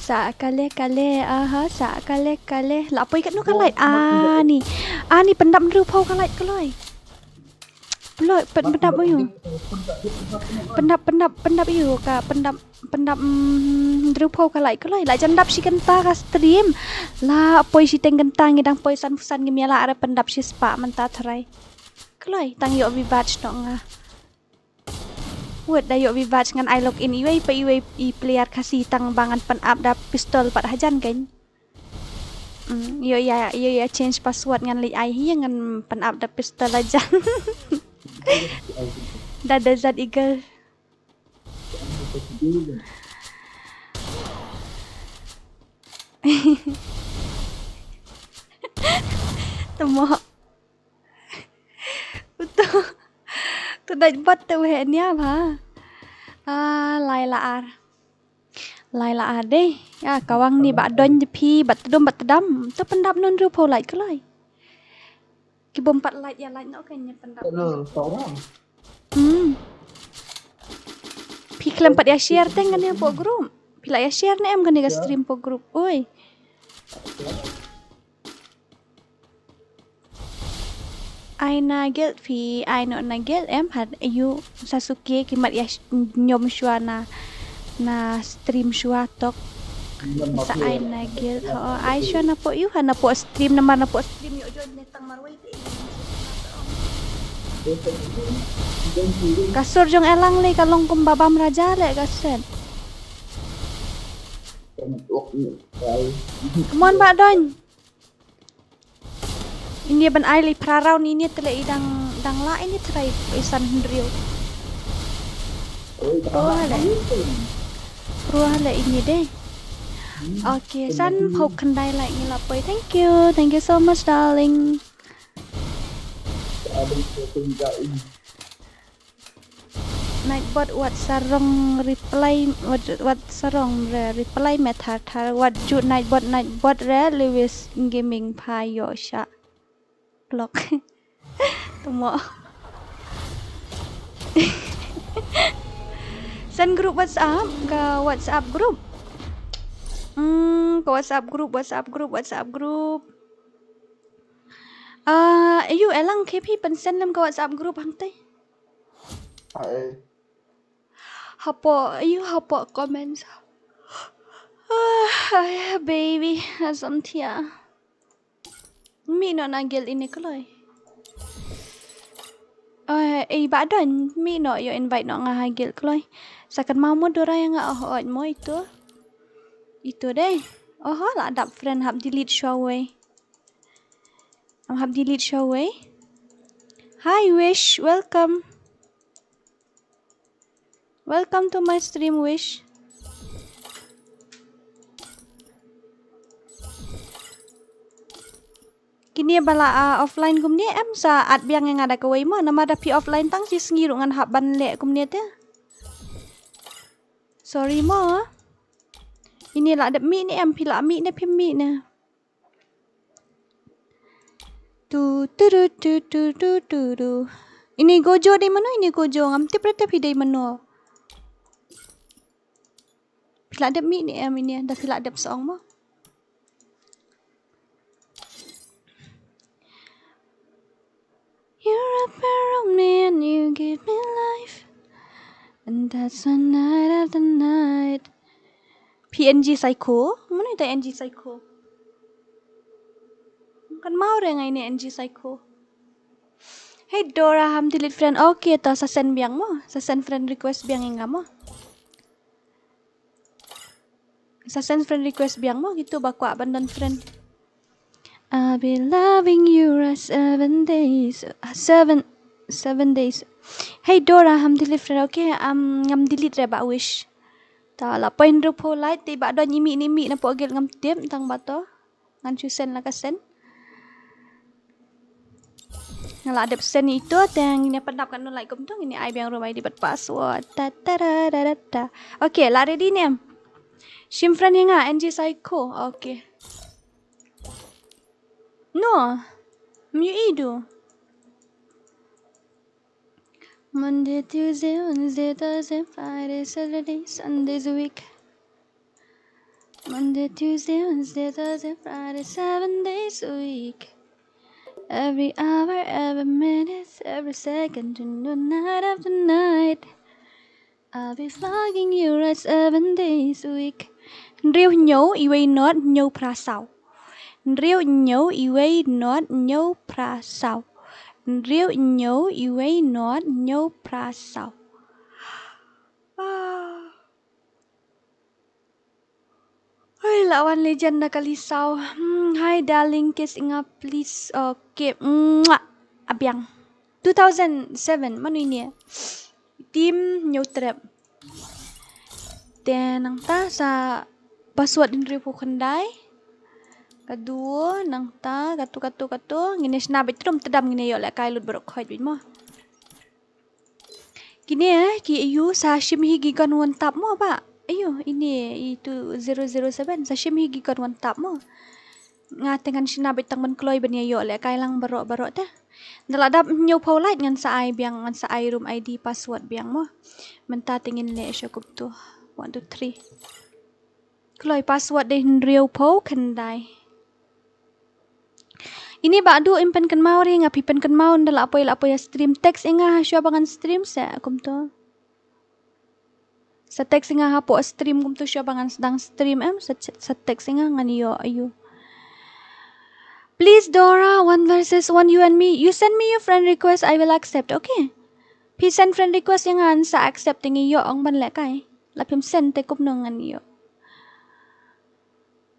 Sa kale kale, aha, sa kale kale. La poi katno ka light. Ani. Ani pyndap hynriewphew ka light kloi. Kloi, pyn-, pyndap ïa u. Pyndap, pyndap, pyndap ïa u ka, pyndap, pyndap, mm, hynriewphew ka light kloi. La jan dap shi kynta ka stream. La poi shiteng kynta ngi dang poi san phew san, ngim ïa lah re pyndap shispah mynta tharai. Kloi, tang ïoh viewers noh nga. Wat da ïoh viewers ngan ai login iwei pa iwei i player Khasi tang ba ngan pyn-up da pistol pat hajan kan. Mm, ïoh ïa, ïoh ïa change password ngan leit ai hi ngan pyn-up da pistol hajan. Da Desert Eagle. Temo. Uto. To Nightbot te weh nia ba. Ah, lai la ar. Lai la ar dei. Ya, kawang ni Bah Don de phi, Bah Tdum, Bah Tdam. To pyndap hynriewphew light kloi. Ki bym pat light ïa light noh kan ïa pyndap. Hello, seorang. Hmm. Phi khlem pat ïa share te ngan ïa hapoh group. Phi la ïa share ne em kane ka stream hapoh group. Oi. Ai na guild phi, ai noh na guild em, hat ïa u Sasuke ki mat ïa sh-, ñiom shuwa na, na stream shuwa tok. Sa ai na guild, ho, ai shuwa na poh ïa u, ha na poh stream, namar na poh stream ïoh join ne tang marwei te. Ka sur jong Elang le ka long kumba bam raja le ka set. Come on, Bah Don. Ini ban ai li phra round ini te le i dang, dang la ini try i san hynriew. Pro le. Pro le ini dei. Okay, san phew khyndai like ngi la poi. Thank you. Thank you so much, darling. Nightbot wat sarong reply, wat, wat sarong re-, reply me thar thar, wat ju Nightbot, Nightbot re Lewis Gaming pha ïoh sha. Block. Temo. Send group WhatsApp, ka WhatsApp group. Hmm, ka WhatsApp group, WhatsApp group, WhatsApp group. Ah, ayu, Elang, K P, pynsend lem ka WhatsApp group hangtei. Ai. Hapoh, ayu, hapoh comments. Ah, ai, baby, asam thia. Mih noh na guild ini kloi. Eh, eh, Bah Don, mih noh ïoh invite noh nga ha guild kloi. Sa kynmaw mo Dora ïa nga, oh, oh, mo itu. Itu dei. Oh, la dap friend hap delete shuwa wei. Am hap delete shuwa wei. Hi Wish, welcome. Welcome to my stream, Wish. Kine ba la, ah, offline kumne em sa add biang ïa nga da kawei mo, namar da phi offline tang shi sngi ruh ngan hap ban leh kumne te. Sorry mo. Ini la dep mih ne em, phi la mih ne phim mih ne. Tu, tu, ru, tu, tu, tu, tu, ru. Ini Gojo dei mano, ini Gojo, ngam tip re te phi dei mano. Phi la dep mih ne em ini, da phi la dep song mo. You wrap around me and you give me life. And that's the night after night. P N G Psycho? Mano ita N G Psycho? Kynmaw re nga ine N G Psycho. Hey Dora, ham delete friend. Okay, to sa send biang mo. Sa send friend request biang ïa nga mo. Sa send friend request biang mo, kitu ba kwah ban don friend. I'll be loving you right seven days, seven, seven days. Hey Dora, ham delete friend, okay? Am, ngam delete re ba wish. Ta la point rup ho light, te ba don imi ni imi na po gel ngam tip, tang ba to. Ngan chu send la ka send. Nga la dep send ito, te ngin ïa pyndap kat no like kum to, ngin ïa ai biang room I D bad password. Ta ta ra ra ra ta. Okay, la ready ne em? Shim friend ïa nga, N G Psycho. Okay. No. Myu idu. Monday, Tuesday, Wednesday, Thursday, Friday, Saturday, Sundays a week. Monday, Tuesday, Wednesday, Thursday, Friday, seven days a week. Every hour, every minute, every second, night after night. I'll be flogging you right seven days a week. Hynriew hynñiew, iwei not, hynñiew phra saw. Hynriew hynñiew, iwei not, hynñiew phra saw. Hynriew hynñiew, iwei not, hynñiew phra saw. Ah. Hoi, la wan Legend na kali saw. Hmm, hi darling, kiss ïa nga please. Okay. Mwah. Abiang. Two thousand seven, mano ine? Team New Trap. Te nangta sa password hynriew phew khyndai. Ka duo, nangta, katu, katu, katu. Ngin ïa shna beit trum tdam ngin ïa ïoh lehkai lut baroh khoit beit mo. Kine, eh, ki ayu sa shim hi ki gun one tap mo ba. Ayu, ine, i two zero zero seven, sa shim hi ki gun one tap mo. Nga te ngan shna beit tang ban kloi ban ïa ïoh lehkai lang baroh baroh te. Da la dap hynñiew phew light ngan sa ai biang, ngan sa ai room I D password biang mo. Mynta te ngin leh sha kumtu. One, two, three. Kloi password dei hynriew phew khyndai. Ini ba du im pynkynmaw ri nga phi pynkynmaw nda la poi la poi ïa stream text ïa nga ha shuwa ba ngan stream se kumto. Sa text ïa nga hapoh stream kumto shuwa ba ngan sdang stream em sa, sa text ïa nga ngan ïoh ayu. Please Dora, one versus one you and me. You send me your friend request, I will accept, okay? Phi send friend request ïa nga ngan sa accept ïa ngi ïoh ong ban lehkai. La phim send te kumno ngan ïoh.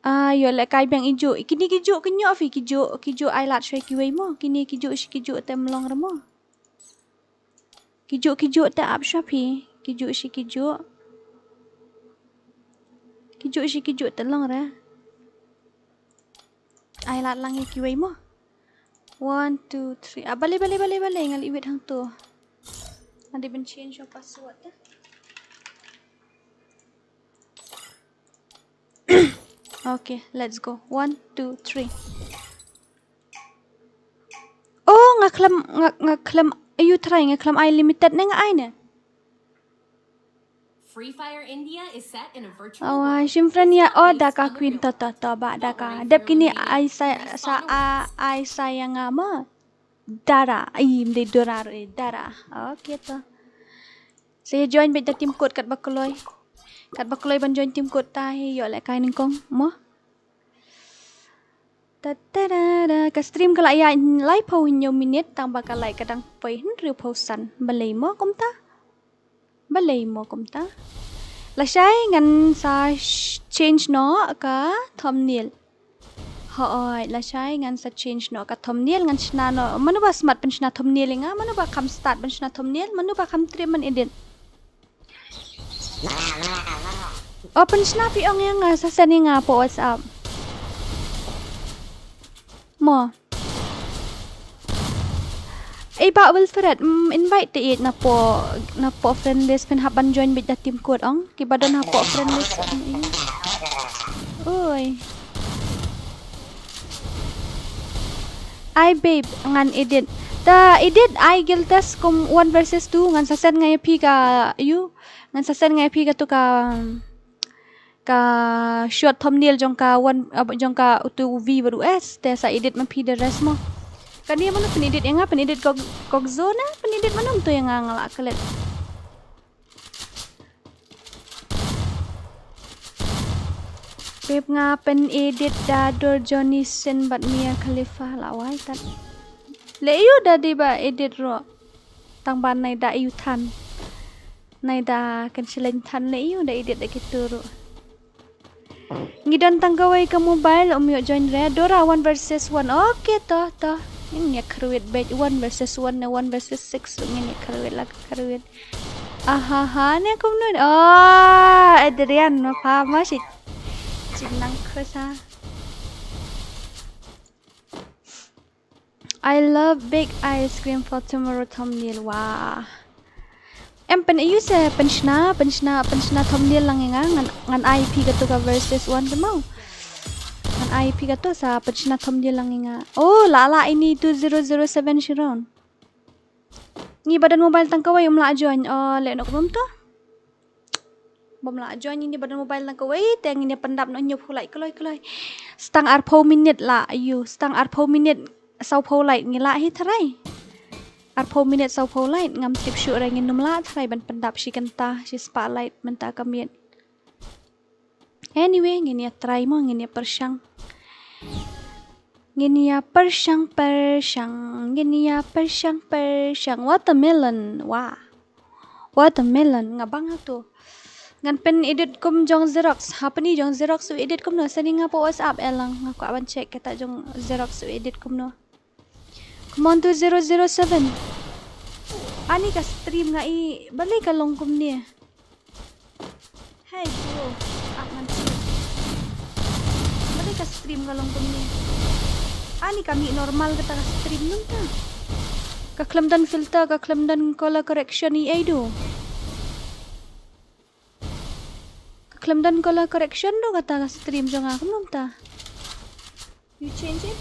Ah, ïoh lehkai biang i juh. Kine ki juh kynjoh phi ki juh, ki juh ai lad shuwa kiwei mo. Kine ki juh shi ki juh te mlong re mo. Ki juh ki juh te ap shuwa phi. Ki juh shi ki juh. Ki juh shi ki juh te long re. Ai lad lang ïa kiwei mo. One, two, three. Ah, balei, balei, balei, balei. Nga la iwit hangto. Nga dei ban change your password te. Okay, let's go. One, two, three. Oh, nga khlem, nga, nga khlem, ayu try, nga khlem ai limited ne nga ai ne. Free Fire India is set in a virtual Oh, world. Shim friend ïa, oh, Daka Queen, to, to, to, ba, Daka. Dep kini ai sa, sa, a, ai sa ïa nga ma. Dara, ai, mdei Dora, eh, Dara. Okay, to. Sa ïa join beit da team code katba kloi. Katba kloi ban join team code ta hi ïoh lehkai nyngkong mo. Ta ta da da. Ka stream ka la ïaid lai phew hynñiew minit tang ba ka like ka dang poi hynriew phew san. Balei mo kumta? Balei mo kumta? Lashai ngan sa sh-, change noh ka thumbnail. Hooid, lashai ngan sa change noh ka thumbnail ngan shna noh. Mano ba smat ban shna thumbnail ïa nga, mano ba kham stad ban shna thumbnail, mano ba kham triem ban edit. O pynshna phi ong ïa nga sa send ïa nga hapoh WhatsApp. Mo. Ei Bah Wilfred, mm, invite te ïeit napoh, napoh friend list phin hap ban join beit da team code ong. Kiba don hapoh friend list. Mm, ïeit. Oi. Ai babe ngan edit. Ta edit ai guild test kum one versus two ngan sa send nga ïa phi ka, ïa u. Ngan sa send nga ïa phi katu ka, ka short thumbnail jong ka one, uh, jong ka utu V bad u S te sa edit ma phi the rest mo. Kane mano pynedit ïa nga, pynedit kok, kok zone, pynedit mano mynta ïa nga nga la klet. Babe nga pynedit da Dor Johnny Sins bad Mia Khalifa la wai tat. Leh ïa u da dei ba edit ruh. Tang ba nai da ïa u than. Nai da kan shleng than leh ïa u da edit da kitu ruh. Ngi don tang kawei ka mobile um ïoh join re. Dora one versus one. Okay to, to. Ngin ïa kyrwit bad one versus one ne one versus six ruh ngin ïa kyrwit la kyrwit. Ahaha, ne kumno. Oh, Adrian, ma pha ma shi. Jingnang khusa. I love big ice cream for tomorrow thumbnail. Wah. Em pyn ïu se pynshna, pynshna, pynshna thumbnail lang ïa nga, ngan, ngan ai phi kato ka versus one te mo. Ngan ai phi kato sa pynshna thumbnail lang ïa nga. Oh, la la ini two zero zero seven Sharon. Ngi ba don mobile tang kawei um lah join. Oh, leh noh kumno to. Bym lah join ini ba don mobile tang kawei, te ngin ïa pyndap noh hynñiewphew like kloi kloi. Stang arphew minit la ïu, stang arphew minit sawphew like ngi lah hi tharai. Arphew minit sawphew like ngam tip shuh re ngin ym lah tharai ban pyndap shi kynta shi spah like mynta ka miet. Anyway, ngin ïa try mo, ngin ïa pyrshang. Ngin ïa pyrshang, pyrshang, ngin ïa pyrshang, pyrshang. Watermelon, wah. Watermelon, nga bang ha to. Ngan pyn edit kum jong Xerox. Ha pyni jong Xerox u edit kumno, send ïa nga hapoh WhatsApp eh lang. Nga kwah ban check kata jong Xerox u edit kumno. Come on two zero zero seven. Ani ka stream nga i balei ka long kumne. Hey bro, ap ngan. Balei ka stream ka long kumne. Ani ka mih normal kata ka stream nangta. Ka khlem don filter, ka khlem don color correction i ei do. Ka khlem don color correction do kata ka stream jong nga kumno mynta. You change it?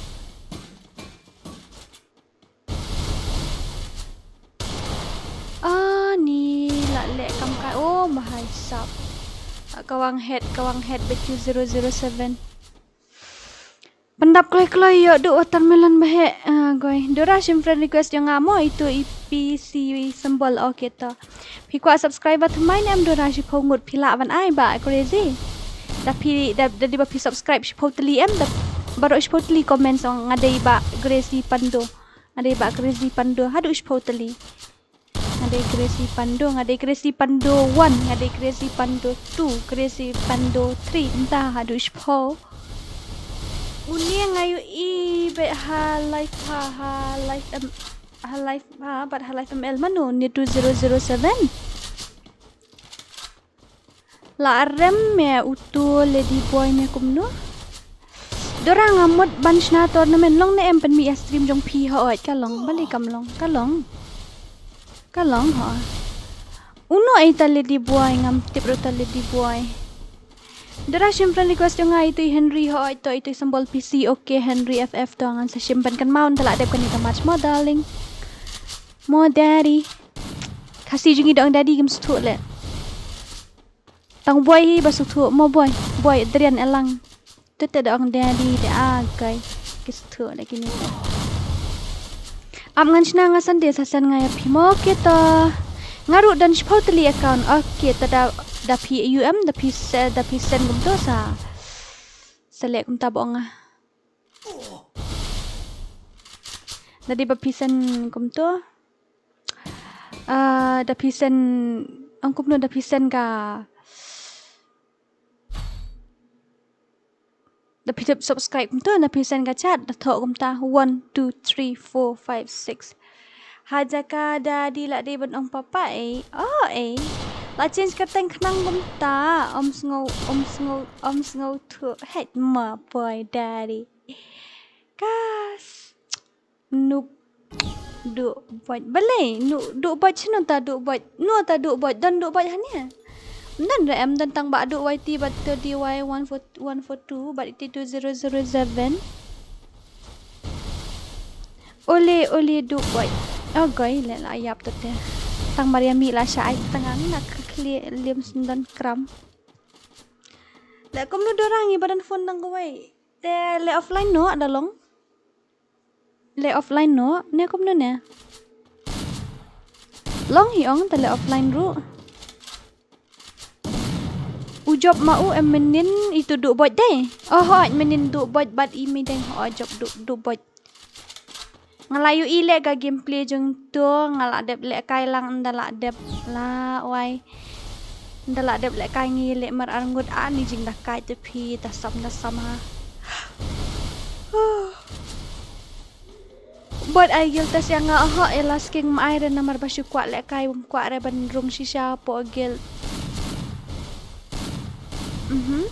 Ani la leh kam kai. Oh, mahai sap. Ka wang head, ka wang head bad two zero zero seven. Pyndap kloi kloi ïoh duh watermelon bah heh. Ah, goi. Dora shim friend request jong nga mo itu i P C symbol, okay to. Phi kwah subscriber thymmai ne em Dora shiphew ngut phi lah ban ai bah Crazy. Da phi da, da dei ba phi subscribe shiphew tylli em da baroh shiphew tylli comment song nga dei bah Crazy Pando. Nga dei bah Crazy Pando haduh shiphew tylli. Nga dei Crazy Pando, nga dei Crazy Pando one, nga dei Crazy Pando two, Crazy Pando three, mynta haduh shiphew. Une nga ïohi bad ha live ha, ha live em, ha live ha, bad ha live M L mano ne two zero zero seven. La rem me uto Lady Boy me kumno. Dora nga mut ban shna tournament long ne em pynmih ïa stream jong phi hooid ka long balei kam long ka long. Ka long ho. Uno ei ta Lady Boy ngam tip ruh ta Lady Boy. Dora shim friend request jong nga itu i Henry hooid to itu i symbol P C okay Henry F F to ngan sa shim ban kan maun ta la dep kane ka match mo darling. Mo daddy. Khasi jong ngi dong daddy kim suthuh le. Tang boy hi ba suthuh mo boy. Boy Adrian elang. Tu te dong daddy de agai. Ki suthuh le kini. Am ngan shna nga Sunday sa sen nga ïa phi mo kita. Nga ruh don shiphew tylli account. Okay ta da da phi U M da phi se da phi sen kumto sa. Select kumta ba ong nga. Da dei ba phi sen kumto. Ah, da phi sen ong kumno da phi sen ka da phi tip subscribe kumto da phi sen ka chat da thoh kumta one two three four five six. Ha jaka daddy la dei ban ong papa ei. Oh ei. La change ka teng khnang kumta. Om sngew om sngew om sngew thuh het ma boy daddy. Kas. Nup. Duh boit. Balei? Nu duh boit shano ta duh boit? Nu ta duh boit? Don duh boit hane? Don re em don tang ba duh Y T ba to D Y one four one four two ba eighty two zero zero seven. Ole ole duh boit. Oh goi le la yap to te. Tang Maria mi la sha ai tang ang na khli lim sendon kram. Le kumno Dora ngi ba don phone tang kawei. Te le offline no da long. Le offline no ne kumno ne. Long hi ong te le offline ruh. U jop ma u em mynnin itu duh boit dei. Oh hooid mynnin duh boit bad i mi deng hooid jop duh duh boit. Nga la ïohi leh ka gameplay jong to nga la dep leh kai lang ynda la dep la wai. Ynda la dep leh kai ngi leh mar arngut ani jingdakai te phi ta sam ta sam ha. Bot ai guild test ïa nga, oho, ïa la sking mai re namar ba shu kwah lehkai, bym kwah re ban rung shisha hapoh guild. Mhm.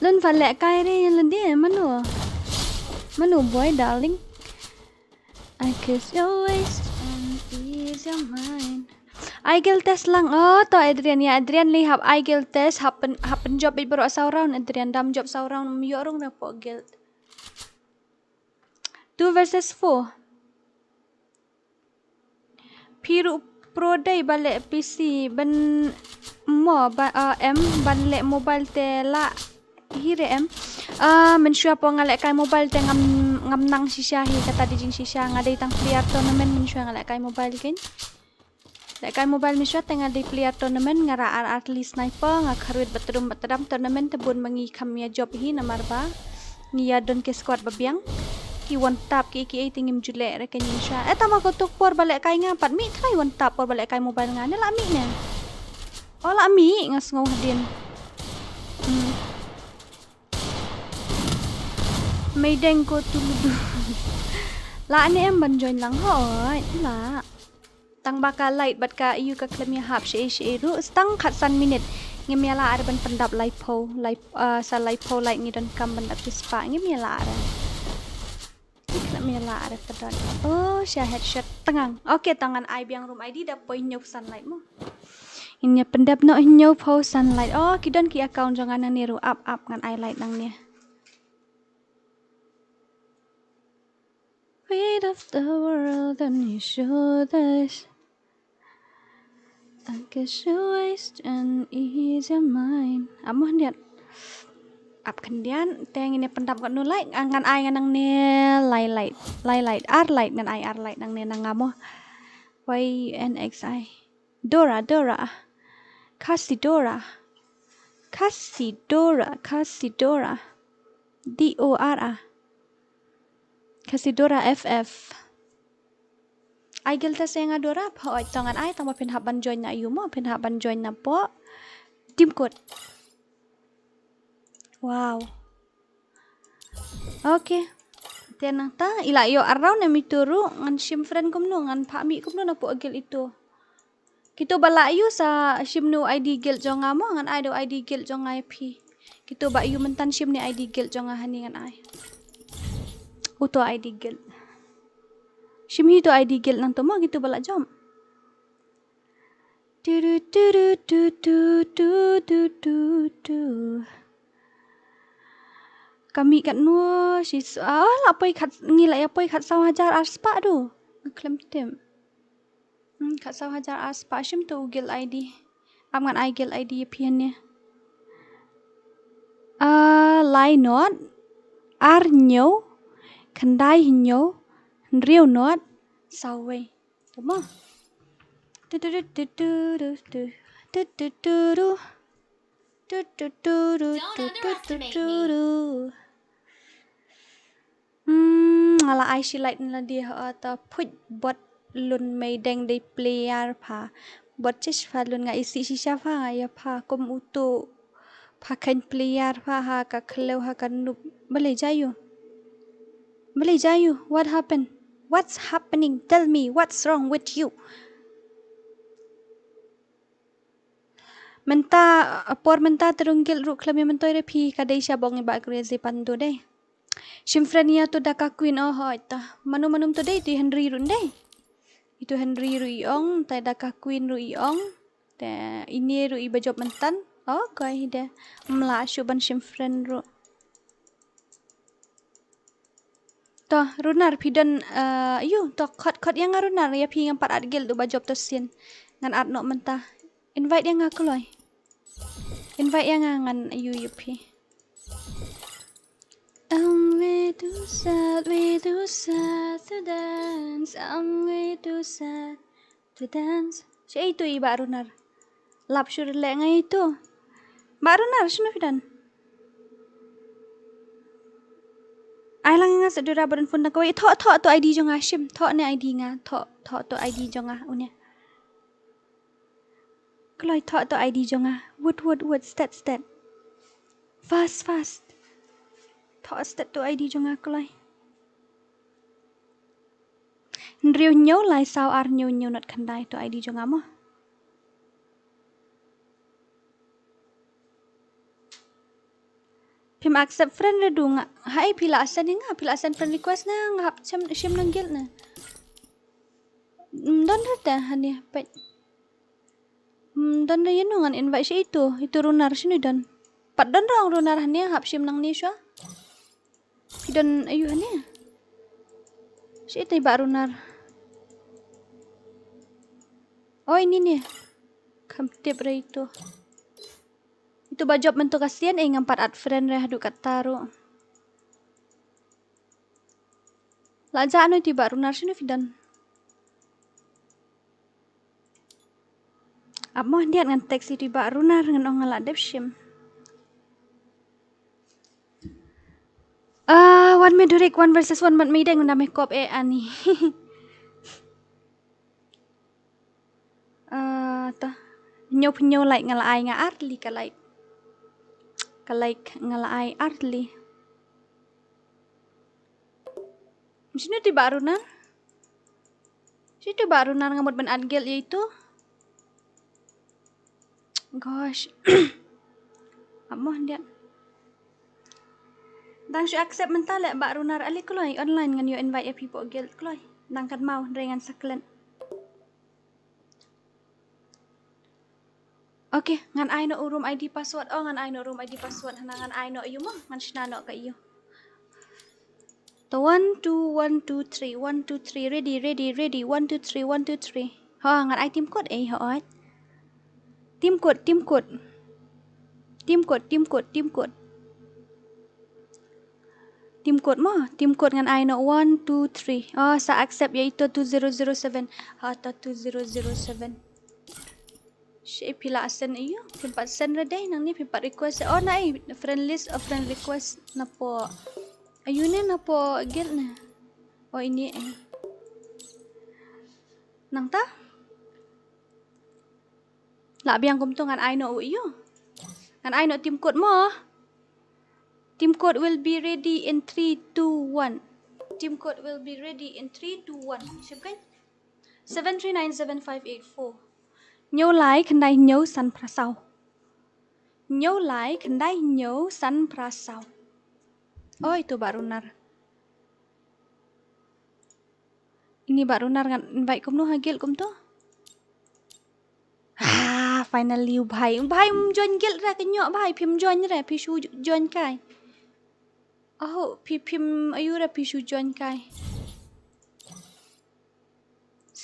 Lun pha lehkai re ïa lade, mano? Mano boy darling? I kiss your waist and ease your mind. Ai guild test lang. Oh, to Adrian, ïa Adrian lei hap ai guild test, hap pyn, hap pynjop beit baroh saw round, Adrian, dam jop saw round, ym ïoh rung na poh guild. Two versus four. Phi ruh pro dei ba leh P C ban mo ba, ah, em ban leh mobile te lah hi re em. Ah, mynshuwa por nga lehkai mobile te ngam, ngam nang shisha hi, kata dei jingshisha, nga dei tang player tournament mynshuwa nga lehkai mobile kein. Lehkai mobile mynshuwa te nga dei player tournament, nga rah ar ar tylli sniper, nga kharwit bad tdum bad tdam, tournament te bun ma ngi kham ïa jop hi namar ba ngi ïa don ki squad ba biang. Ki one tap ki ki ei te ngim ju leh re kein mynshuwa. Eh, tang ba kato por ba lehkai nga pat mih trai one tap por ba lehkai mobile nga, ne lah mih ne? Oh, lah mih, nga sngew hadien. Hmm. Meideng ko tu ludu. Lah ne em ban join lang, hooid, lah. Tang ba ka light bad ka ïu ka khlem ïa hap shaei shaei ruh, sa tang khatsan minit. Ngim ïa lah ar ban pyndap laiphew, lai, ah, sa laiphew light ngi donkam ban dap shispah, ngim ïa lah ar. Ngi khlem ïa lah ar ka don. Oh, sha headshot tngang. Okay, to ngan ai biang room I D da poi hynñiew sunlight mo. Ngin ïa pyndap noh hynñiewphew sunlight. Oh, ki don ki account jong nga nangne ruh, ap ap ngan ai light nangne. Weight of the world on your shoulders. I guess you waste and ease your mind. Ap mo khyndiat. Ap khyndiat, te ngin ïa pyndap katno light, ngan ai ngan nangne lai light, lai light, ar light ngan ai, ar light nangne na nga mo. Y N X I. Dora, Dora. Kasi Dora. Kasi Dora, Kasi Dora. D O R A. Kasi Dora F F. Ai guild test ïa nga Dora, pha oi, to ngan ai, tang ba phin hap ban join na ïu mo, phin hap ban join na poh team code. Wow. Okay. Te nangta, i la ïoh ar round em ito ruh, ngan shim friend kumno, ngan phah mih kumno na poh guild ito. Kito ba lah ïoh sa shim ne u I D guild jong nga mo, ngan ai da u I D guild jong nga ïa phi. Kito ba ïoh mynta shim ne I D guild jong nga hangne ngan ai. Uto I D guild. Shim hi to I D guild nangto mo kito ba lah jump. Tu tu tu tu tu tu tu tu tu. Ka mih katno shi s-, ah, la poi khat, ngi la ïa poi khat saw hajar ar spah du. Nga khlem tip. Hmm, khat saw hajar ar spah, shim to u guild I D. Ap ngan ai guild I D ïa phi hangne. Ah, lai not, ar hynñiew, khyndai hynñiew, hynriew not, saw wei. To mo. Tu tu tu tu tu tu tu tu tu tu tu. Tu tu tu tu tu tu tu tu tu. Hmm, nga la ai shi light na la dih, ha, ta phuit bot lun meideng dei player pha. Bot chis pha lun nga isi shisha pha nga ïa pha kum utu. Pha khein player pha ha ka khlem ha ka nup. Balei jai ïu? Balei jai ïu? What happened? What's happening? Tell me what's wrong with you. Mynta, por mynta te rung guild ruh khlem ïa myntoi re phi ka dei sha bong i Bah Crazy Pando dei. Shim friend ïa to Daka Queen, oh hoi ta. Manu manu to dei, to Henry ruh dei. Ito Henry ruh i ong, ta Daka Queen ruh i ong. Te ine ruh i ba jop mynta. Oh, koi hi de. Mla shu ban shim friend ruh. To, runar phi don, eh, ïu, to khot, khot ïa nga runar, ïa phi ngam pat add guild u ba jop to sien. Ngan add noh mynta. Invite ïa nga kloi. Invite ïa nga ngan ïu ïa phi. I'm way too sad, way too sad to dance. I'm way too sad to dance. Shi ei tu i Bah Runar. Lap shu leh ngai tu. Bah Runar, shinu phi don? Ai lang nga sa dura badan phone tang kawei. Thoh, thoh to I D jong nga, shim. Thoh ne I D nga. Thoh, thoh to I D jong nga. Une. Kloi, thoh to I D jong nga. Wut, wut, wut. Stet, stet. Fast, fast. Thoh stet to I D jong nga, kloi. Hynriew hynñiew lai saw ar hynñiew hynñiew nod khyndai to I D jong nga mo. Phim accept friend re du nga. Hai phi la send nga, phi la send friend request ne nga hap shim, shim nang guild ne. Mm, don re te hani peit. Mm, don re ïano ngan invite shi itu, itu runar shini don. Pat don re ong runar hani hap shim nang ni shuwa. Phi don ayu hani. Shi itu i bah runar. Oh, ini ni. Kham tip re itu. Itu ba jop mynta ka sien, eh, ngam pat add friend re haduh katta ruh. La jah noh itu i bah runar shino phi don. Ap mo, hyndiat ngan text itu i bah runar ngan ong nga la dep shim. Ah, wan me durik, one versus one, mat me deng, unda me kop eh ani. Ah, ta. Hynñiew phew hynñiew like nga la ai nga ar tylli ka like. Ka like nga la ai ar tylli. Shino itu i bah runar? Shino itu i bah runar, nga mut ban add guild ïa itu. Gosh. Ap mo hyndiat. Dang shu accept mynta leh bah runar, ale kloi, online ngan ïoh invite ïa phi hapoh guild kloi. Dang kynmaw, hynrei ngan sa klet. Okay, ngan ai noh u room I D password. Oh, ngan ai noh u room I D password. Hana ngan ai noh ïa u mo, ngan shna noh ka ïa u. To one, two, one, two, three, one, two, three, ready, ready, ready, one, two, three, one, two, three. Ha, ngan ai team code eh, ha, oi. Team code, team code. Team code, team code, team code. Team code mo, team code ngan ai noh one, two, three. Oh, sa accept ïa ito two zero zero seven. Ha, to two zero zero seven. Shi phi la send ïa u, phim pat send re dei, nangne phim pat request. Oh, na i friend list, oh, friend request, napoh. Ayu ne napoh guild ne. Oh, ini eh. Nangta? Lah biang kumto ngan ai noh u ïa u. Ngan ai noh team code mo. Team code will be ready in three, two, one. Team code will be ready in three, two, one. Shim kan? Seven three nine seven five eight four. Hynñiew lai khyndai hynñiew san phra saw. Hynñiew lai khyndai hynñiew san phra saw. Oi, itu bah runar. Ini bah runar ngan invite kumno ha guild kumto. Ah, finally u bhai. U bhai um join guild re, ka ñiuh bhai, phim join re, phi shu join kai. Oh, phi phim ayu re, phi shu join kai.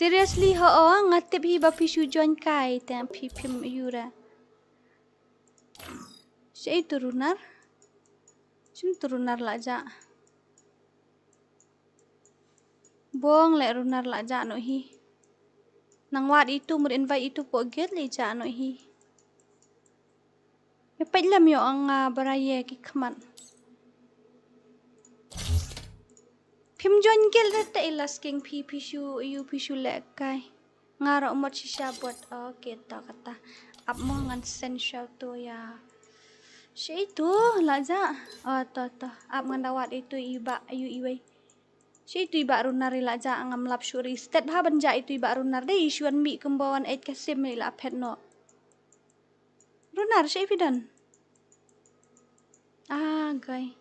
Seriously ho, oh, nga tip hi ba phi shu join kai, te phi phim ayu re. Shi itu runar. Shim itu runar la jah. Bong leh runar la jah noh hi. Nang wad itu mur invite itu poh guild leh jah noh hi. Ïa peit lem ïoh nga bara ïa ki khmat. Phim join guild re te i Lasking phi phi shu ïa u phi shu leh kai. Nga ruh mut shisha bad. Okay, to kata. Ap mo ngan send shout to ïa. Shi itu la jah. Oh, to to. Ap ngan da wad itu i bah ïa u iwei. Shi itu i bah runar i la jah ngam lap shuh ri. Stet bha ban jah itu i bah runar dei i shu wan mih kumba wan eit ka sim i la phet noh. Runar shi phi don. Ah, gai.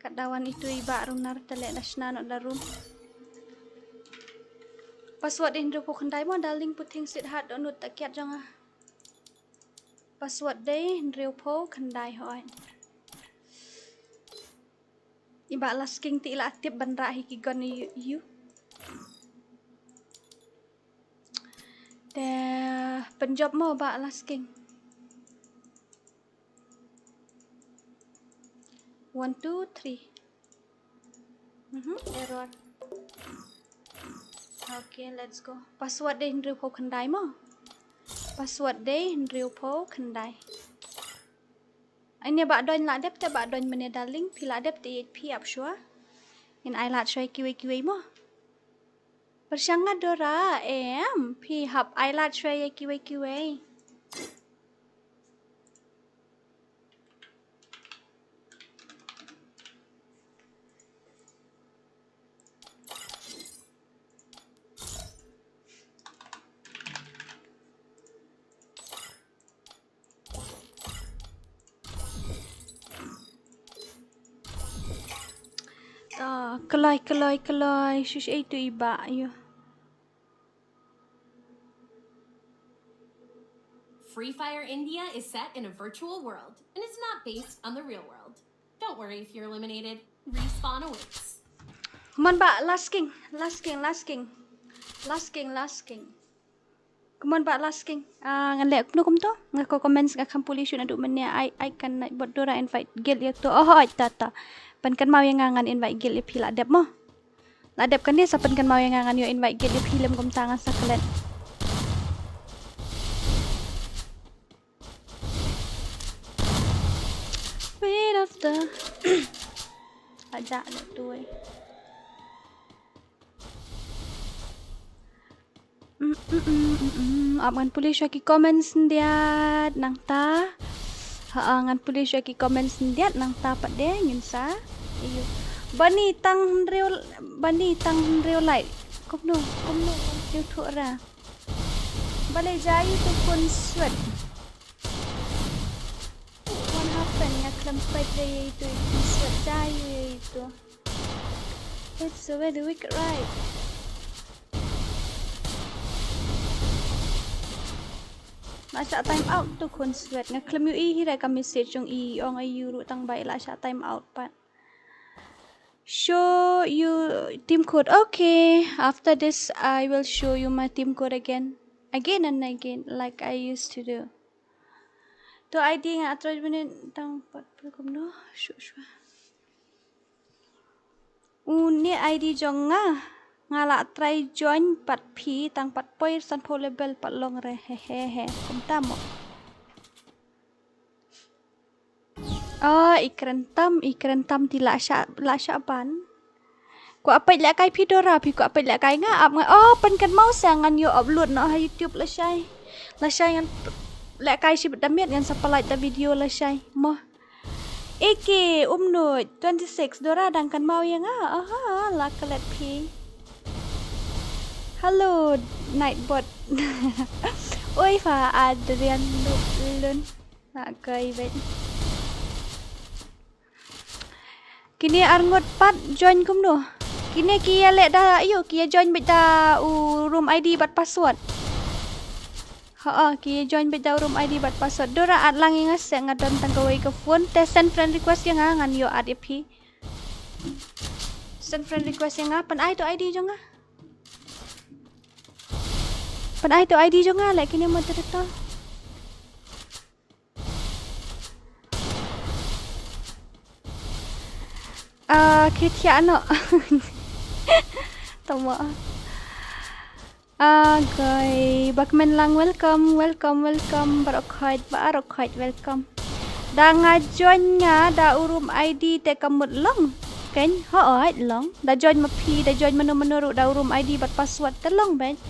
Kat da wan itu i bah runar te leh da shna noh da room. Password dei hynriew phew khyndai mo darling, puting sweetheart, dohnud ta kiad jong nga. Password dei hynriew phew khyndai hoi. I bah Lasking te i la tip ban rah hi ki gun ïa u. Te pynjop mo bah Lasking. One, two, three. Mhm, error. Okay, let's go. Password dei hynriew phew khyndai mo. Password dei hynriew phew khyndai. Ine bah Doin la dep te, bah Doin mane darling, phi la dep te ïeit phi ap shuwa. Ngin ai lad shuwa ïa kiwei kiwei mo. Pyrshang nga Dora, em, phi hap ai lad shuwa ïa kiwei kiwei. Ah, kloi, kloi, kloi. Shush, ei tu i ba, ïo. Free Fire India is set in a virtual world and is not based on the real world. Don't worry if you're eliminated. Respawn awaits. Mon ba, last king, last king, last king. Last king, last king. Come on ba, last king. Ah, ngan leh kumno kumto. Nga ko comments nga kham pule shuh naduh mynne. Ai, ai kan Nightbot Dora invite guild ïa to. Oh, oi, ta, ta. Pynkan mau ïa nga, ngan invite guild ïa phi la dep mo. La dep kane sa pynkan mau ïa nga, ngan ïoh invite guild ïa phi lem kumta ngan sa klet. Weight of the Aja le tu eh. Mm, mm, mm, mm, mm. Ap ngan pule shuwa ki comments khyndiat nangta. Ha, ah, ngan pule shuwa ki comments khyndiat nangta pat de ngin sa. Ayu. Bani tang hynriew, bani tang hynriew lai. Kumno, kumno, kumno tu ra. Balei jai tu khun swet. What happened? Nga khlem peit re ïa itu, itu swet jai ïa itu. It's a very weak right. La shah time out tu khun swet. Nga khlem ïohi hi re ka message jong i ong aïu ruh tang ba i la shah time out pat. Show you team code. Okay, after this I will show you my team code again. Again and again like I used to do. To I D nga try join tang pat pyrkhat kumno. Shuh shuh. Une I D jong nga. Nga la try join pat phi tang pat poi sanphew level pat long re. He he he. Kumta mo. Oh, i kren tam, i kren tam te la shah, la shah ban. Kwah peit lehkai phi Dora, phi kwah peit lehkai nga ap nga. Oh, pynkan mau sa ngan ïoh upload noh ha YouTube lashai. Lashai ngan lehkai shi bad da miet ngan sa pynlait da video lashai. Mo. Eke, Umnuid, twenty six, Dora dang kan mau ïa nga. Aha, la klet phi. Hello, Nightbot. Oi, fa Adrian Lun. Nga kai bad. Kine arngut pat join kumno? Kine ki ïa leh da, ayo, ki ïa join bad da u room I D bad password. Ha, ki ïa join bad da u room I D bad password. Dora at lang ïa nga seh nga don tang kawei ka phone. Te send friend request ïa nga ngan ïoh add ïa phi. Send friend request ïa nga, pyn-ai to I D jong nga. Pyn-ai to I D jong nga, leh kine moderator. Ah, khie thiah noh. Tama. Ah, koi, Bakmenlang, welcome, welcome, welcome. Baroh khoit, baroh khoit, welcome. Da nga join nga da u room I D te ka mut long. Ken, hooid long. Da join ma phi, da join mano mano ruh da u room I D bad password te long bad.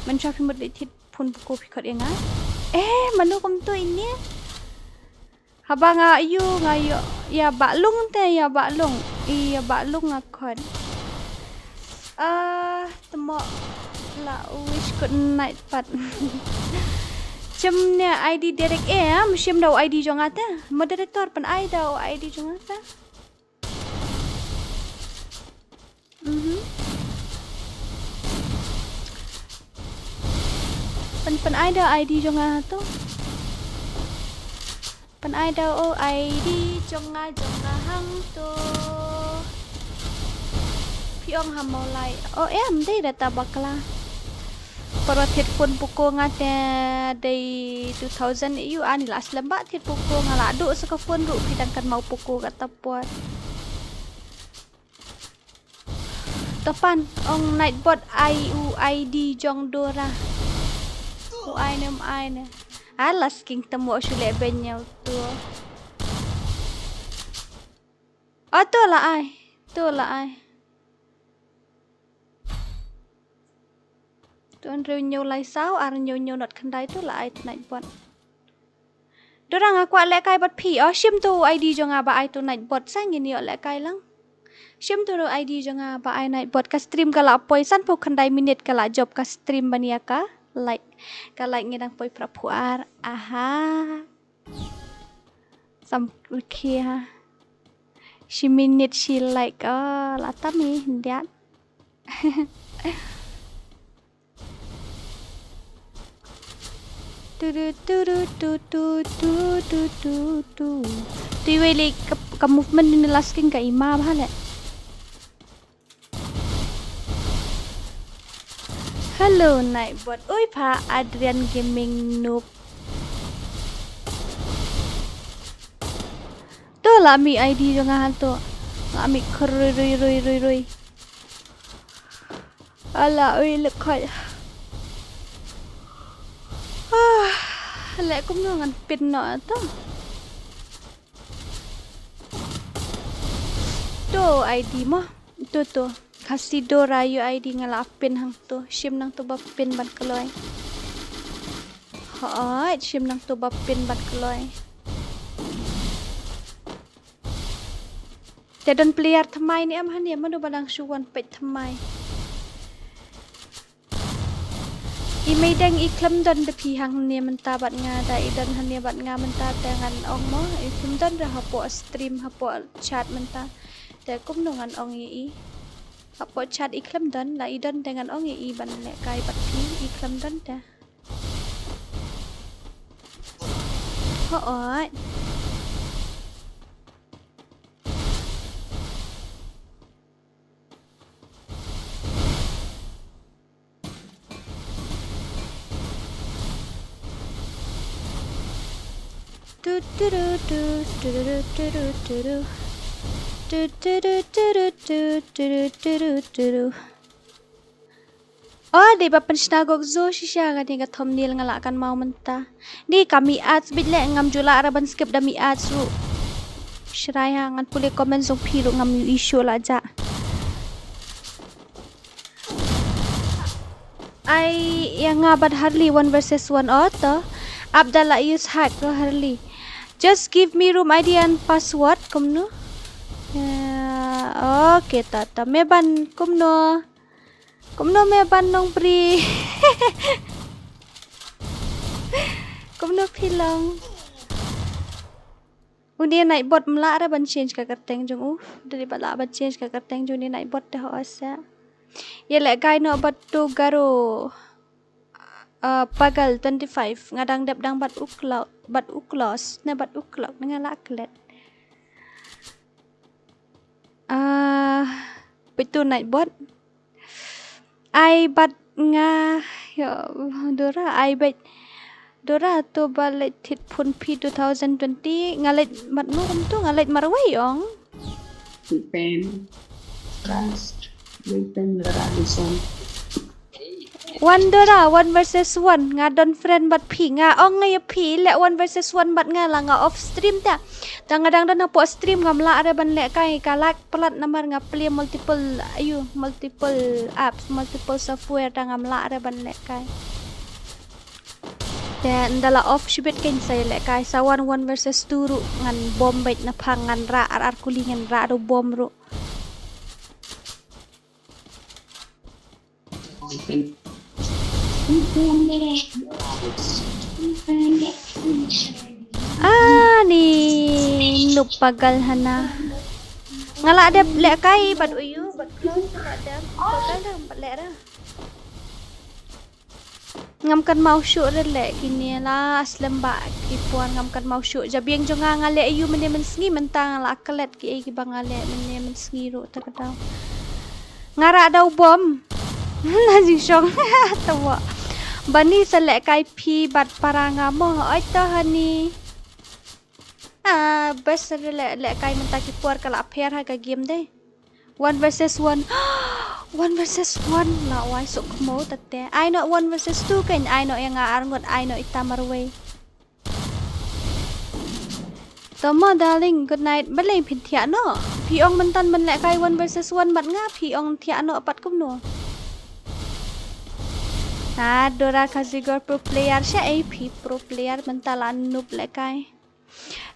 Mynta phi mut leit thied phone Poco phi khot ïa nga. Eh, mano kumto ine? Haba nga ïoh, nga ïoh ïa Bah Lung te, ïa Bah Lung. Ïa Bah Lung nga khot. Ah, tamo la wish good night pat. Shim ne I D direct, eh, shim da u I D jong nga te. Moderator, pyn-ai da u I D jong nga te. Mhm. Pyn, pyn-ai da I D jong nga to. Pyn-ai da u I D jong nga, jong nga hangto. Phi ong ha Mawlai. O em, dei da ta bakla. Para thied phone Poco nga te dei two thousand ïa u, ani la slem ba thied Poco nga la duh sa ka phone ruh phi dang kan mau Poco kata por. To pan, ong Nightbot ai u I D jong Dora. U ai ne, um ai ne. Alas king tamo shu leh ben ïa uto. Ah, to la ai. To la ai. To hynriew hynñiew lai saw, ar hynñiew hynñiew not khyndai, to la ai to Nightbot. Dora nga kwah lehkai bad phi. Oh, shim to I D jong nga ba ai to Nightbot, sa ngin ïoh lehkai lang. Shim to I D jong nga ba ai Nightbot, ka stream ka la poi sanphew khyndai minit ka la jop ka stream ban ïa ka like. Ka like ngi dang poi phra phew ar. Aha. Sam rkhie ha. Shi minit shi like, oh, la tam hi, ndiat. Turu, turu, tu, tu, tu, tu, tu, tu. Tu iwei lei ka, ka movement ni la skin ka ima bha leh. Hello, Nightbot. Oi, pha Adrian Gaming Noob. To la mih I D jong nga han to. La mih khrui rui rui rui rui. Ala oi le khoi. Ah, le kumno ngan pin noh to. To I D mo. To to. Khasi Dora ïoh I D nga la pin hangto. Shim nangto ba pin ban kloi. Hooid, shim nangto ba pin ban kloi. Te don player thymmai ne em hangne, mano ba dang shu wan peit thymmai. I meideng i khlem don da phi hangne mynta bad nga, da i don hangne bad nga mynta te ngan ong mo, i khlem don da hapoh stream hapoh chat mynta. Te kumno ngan ong ïa i. Hapoh chat i khlem don, la i don te ngan ong ïa i ban lehkai bad phi, i khlem don te. Hooid. Tu tu ru tu, tu ru tu ru tu ru. Tu tu ru tu ru tu, tu ru tu ru tu ru. Oh, dei ba pynshna gok zo shisha kane ka thumbnail nga lah kan mau mynta. Dei ka mih ads bit leh, ngam ju lah re ban skip da mih ads ruh. Shrai ha, ngan pule comment jong phi ruh ngam ïohi shuh la jah. Ai ïa nga bad Harley one versus one, oh to. Ap da la use hack ko Harley. Just give me room I D and password, kumno? Ya, okay, ta ta. Me ban kumno? Kumno me ban nong pri? Kumno phi long? Une Nightbot ym lah re ban change ka kyrteng jong u. Dei ba lah ban change ka kyrteng jong une Nightbot te ho asa. Ïa lehkai noh bad to Garo. Ah, Pagal twenty-five, nga dang dep dang bad u Cloud, bad u Klaus, ne bad u Cloud, ne nga lah klet. Ah, peit to Nightbot. Ai bad nga, ya, Dora, ai bad Dora to ba leit thied phone phi two thousand twenty, nga leit bad no kumto, nga leit marwei ong. Pen. Trust. Wei pen Dora this one. One Dora, one versus one. Nga don friend bad phi. Nga ong nga ïa phi, leh one versus one bad nga la nga off stream ta. Ta nga dang don hapoh stream ngam lah re ban lehkai, ka lag palat namar nga play multiple, ayu, multiple apps, multiple software, ta ngam lah re ban lehkai. Te ynda la off shibit kein sa ïa lehkai, sa wan one versus two ruh ngan bom beit na phang, ngan rah ar ar kuli, ngan rah da u bom ruh. Ani noob Pagal hana. Nga lah dep lehkai bad uyu, bad Klaus nga lah dep. Pagal dang bad leh ra. Ngam kynmaw shuh re leh kine, la slem ba ki por, ngam kynmaw shuh. Jabieng jong nga nga leh ayu mynne mynsngi, mynta nga la klet kiei kiba nga leh mynne mynsngi ruh ta ka daw. Nga rah da u bom. Na jingshong. Tawa. Bani sa lehkai phi bad para nga mo. Oi to hani. Ah, best re leh, lehkai mynta ki por, ka la pher ha ka game de. One versus one. One versus one. La wai suk mo ta te. Ai noh one versus two kein, ai noh ïa nga arngut, ai noh ita marwei. To mo darling, good night. Balei phin thiah noh? Phi ong myntan ban lehkai one versus one bad nga, phi ong thiah noh pat kumno? Ah, Dora Kazigor pro player sha, eh, phi pro player mynta la noob lehkai.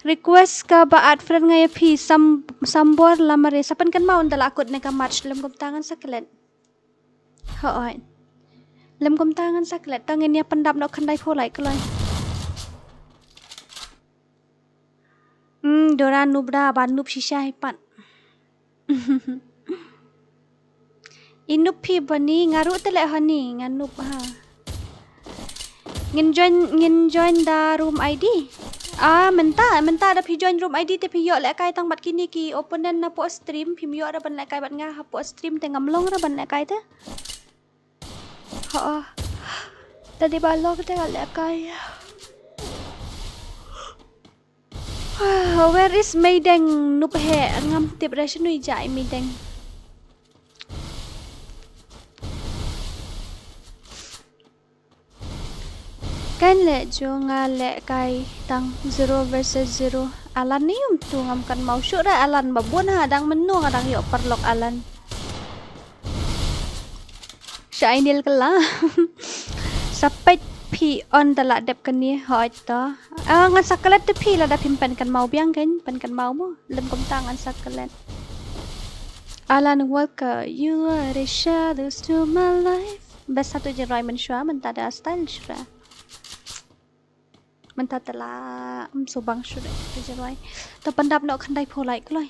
Request ka ba add friend nga ïa phi, Sam, Sambor Lamare, sa pynkynmaw ynda la kut ne ka match, lem kumta ngan sa klet. Hooid. Lem kumta ngan sa klet, tang ngin ïa pyndap noh khyndai phew lai kloi. Hmm, Dora noob da, ba noob shisha hi pat. I noob phi bani, nga ruh te leh hani, nga noob ha. Ngin join, ngin join da room I D. Ah, mynta, mynta da phi join room I D te phi ïoh lehkai tang bad kine ki opponent na poh stream, phim ïoh ra ban lehkai bad nga ha poh stream te ngam long ra ban lehkai te. Ho. Tadi ba long te ka lehkai. Ah, where is Meideng? Noob he, ngam tip ra shano i jai Meideng. Kan leh jong nga lehkai tang zero versus zero. Alan ni um tu ngam kynmaw shuh ra Alan ba bun ha dang mynno nga dang ïoh paralok Alan. Sha ai nil kala. Sa peit phi on da la dep kane hoi to. Ah, ngan sa klet te phi lada phim pynkynmaw biang kan pynkynmaw mo. Lem kumta ngan sa klet. Alan Walker, you are the shadows to my life. Best satu je roi mynshuwa mynta da style shura. Mynta te la, um, subang shuh dei te jroi. Te pyndap noh khyndai phew lai kloi.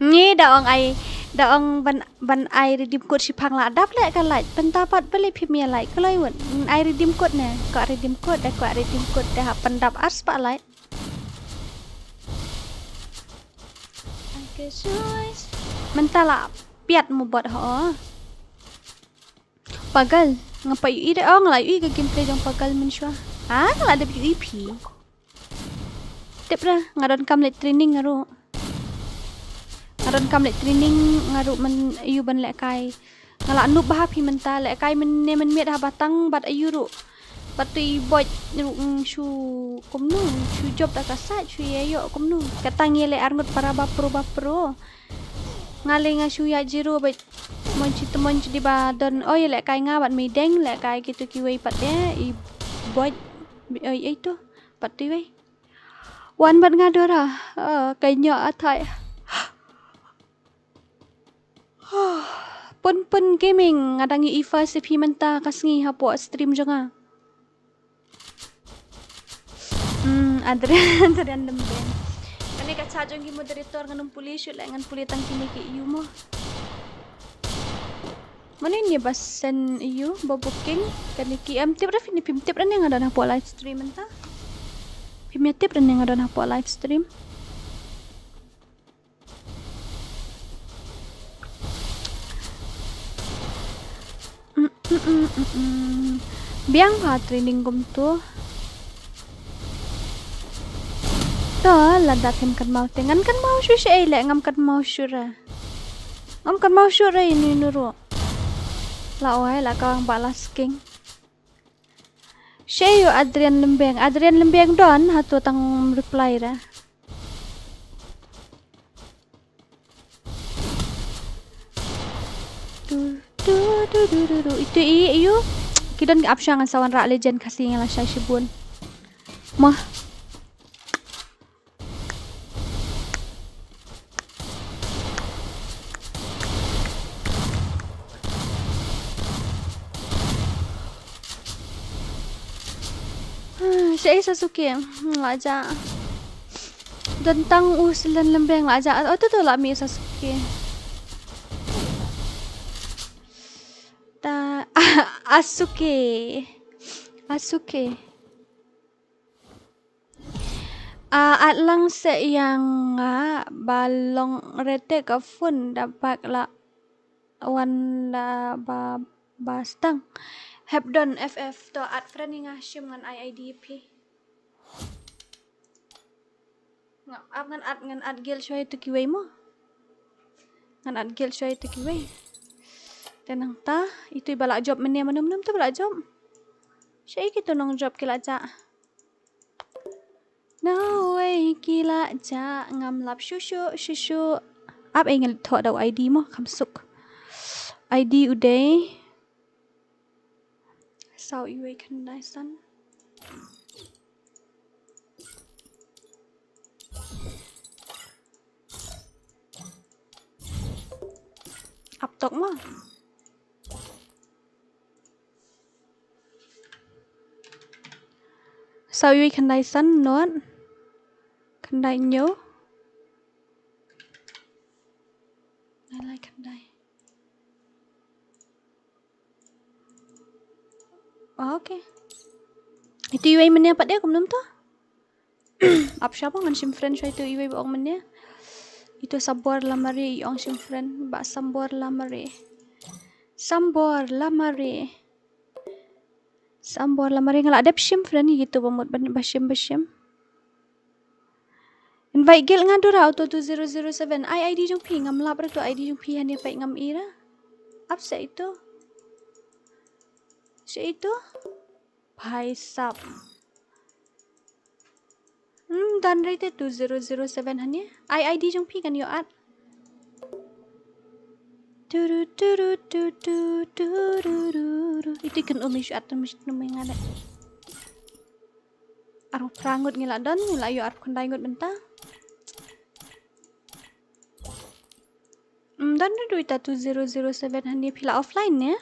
Ngi da ong ai, da ong ban, ban ai redeem code shiphang la dap leh ka lai. Pynta pat beli phim ïa lai kloi wut. Ai redeem code ne, ka redeem code, da ka redeem code, da hap pyndap ar spah lai. Mynta la piat mo bot ho. Pagal, nga pa ïohi da, oh, nga la ïohi ka gameplay jong Pagal mynshuwa. Ah, nga la dep ïohi phi. Tip ra, nga don kam leh training nga ruh. Nga don kam leh training nga ruh men ïu ban lehkai. Nga la noob bha phi mynta lehkai men ne men miet ha batang bad ayu ruh. Bad tu i bot ruh, mm, shu kumno, shu jop da ka sait, shu ïa ïoh kumno. Kata ngi leh arngut para ba pro ba pro. Nga leh nga shu ïa zero bad Mon chi te mon chi di ba don, oh, ïa lehkai nga bad Meideng, lehkai kitu kiwei pat de, i bot, oi, ei tu, pat tu wei. Wan bad nga Dora, ah, kai nyo athai. Pun pun gaming, nga dang i first phi mynta ka sngi hapoh stream jong nga. Hmm, Adrian, Adrian Lembeng. Kane ka chat jong ki moderator ngan ym pule shuh leh ngan pule tang kine ki ïu mo. Mano ine ba send ïu ba booking kane ki em tip ra phi ne phim tip ra ne nga don hapoh live stream mynta. Phim ïa tip ra ne nga don hapoh live stream. Mm, mm, mm, mm, mm. Biang ha training kumtu. To, lada phim kynmaw te ngan kynmaw shuh shuh ei leh ngam kynmaw shuh ra. Ngam kynmaw shuh ra inu inu ruh. La oi, la kawang ba la sking. Shu ïa u Adrian Lembeng. Adrian Lembeng don, hato tang reply ra. Tu, tu, tu, tu, tu. Itu i, ïu. Ki don ki option ngan sa wanrah legend Khasi nga la shai shibun. Mah. Ah, sha i Sasuke. Hmm, la ja. Don tang u Silen Lembeng la ja. Oh, tu tu la mi Sasuke. Ta, Asuke. Asuke. Ah, at lang se ïa nga ba long rete ka phone da bak la wan da ba, ba stang. Hep don F F to add friend ïa nga shim ngan ai I D phi. Nga ap ngan add, ngan add guild shwa ïa tu kiwei mo. Ngan add guild shwa ïa tu kiwei. Te nangta, itu ba la job mane mane mane tu ba la job. Sha i kitu nong job ki la ja. No way, Ki la jah ngam lap shuh shuh shuh shuh. Ap ei ngan thoh da u I D mo kham suk. I D u dei saw iwei khyndai san. Ap tok mo. Saw iwei khyndai san nod. Khyndai hynñiew. Lai lai khyndai. Ah, okay. Itu iwei mynne pat de kumno to? Ap sha ba ngan shim friend sha itu iwei ba ong mynne. Itu Sambor Lamare i ong shim friend ba Sambor Lamare. Sambor Lamare. Sambor Lamare nga la dep shim friend ïa itu ba mut ba shim ba shim. Invite guild nga Dora Auto two zero zero seven. Ai I D jong phi ngam lap ra tu I D jong phi hane pait ngam ira. Ap sa itu. Sa itu. Bhai sab. Hmm, dan rite two zero zero seven hane. Ai I D jong phi kan yo at. Turu turu tu tu turu ru ru. Itu kan umi shu at umi shu umi ngane. Arphew phra ngut ngi la don, ngi la ïoh arphew khyndai ngut mynta. Mm, don ruh ita two zero zero seven hane phi la offline ne?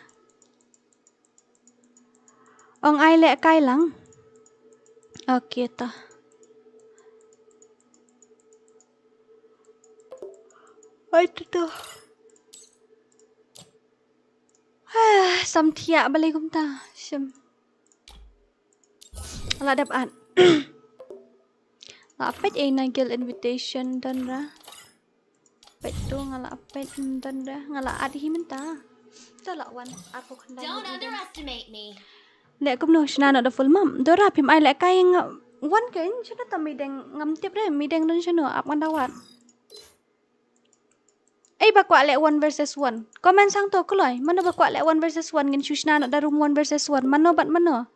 Ong ai leh kai lang. Okay ta. Ai tu tu. Ah, sam thiah balei kumta. Shim. La dep at. La peit ei na guild invitation don ra. Peit tu nga la peit don ra. Nga la at hi mynta. To la wan arphew khyndai. Don't underestimate me. Leh kumno shna noh da full map. Dora phim ai leh kai nga wan kein shano ta mideng ngam tip re mideng don shano ap ngan da wan. Ei ba kwah leh one versus one. Comment sang to kloi. Mano ba kwah leh one versus one ngin shu shna noh da room one versus one. Mano bad mano.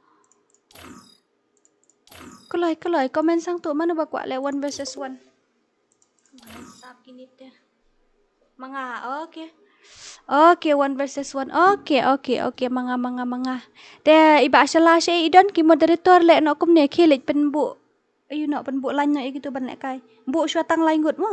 Kloi kloi comment sang to mano ba kwah leh one versus one. Sap kini te. Manga, okay. Okay, one versus one. Okay, okay, okay. Manga, manga, manga. Te iba shala she i don ki moderator leh noh kumne khie leit pynbuh. Ayu noh pynbuh line noh ïa kitu ban leh kai. Buh shuwa tang lai ngut mo.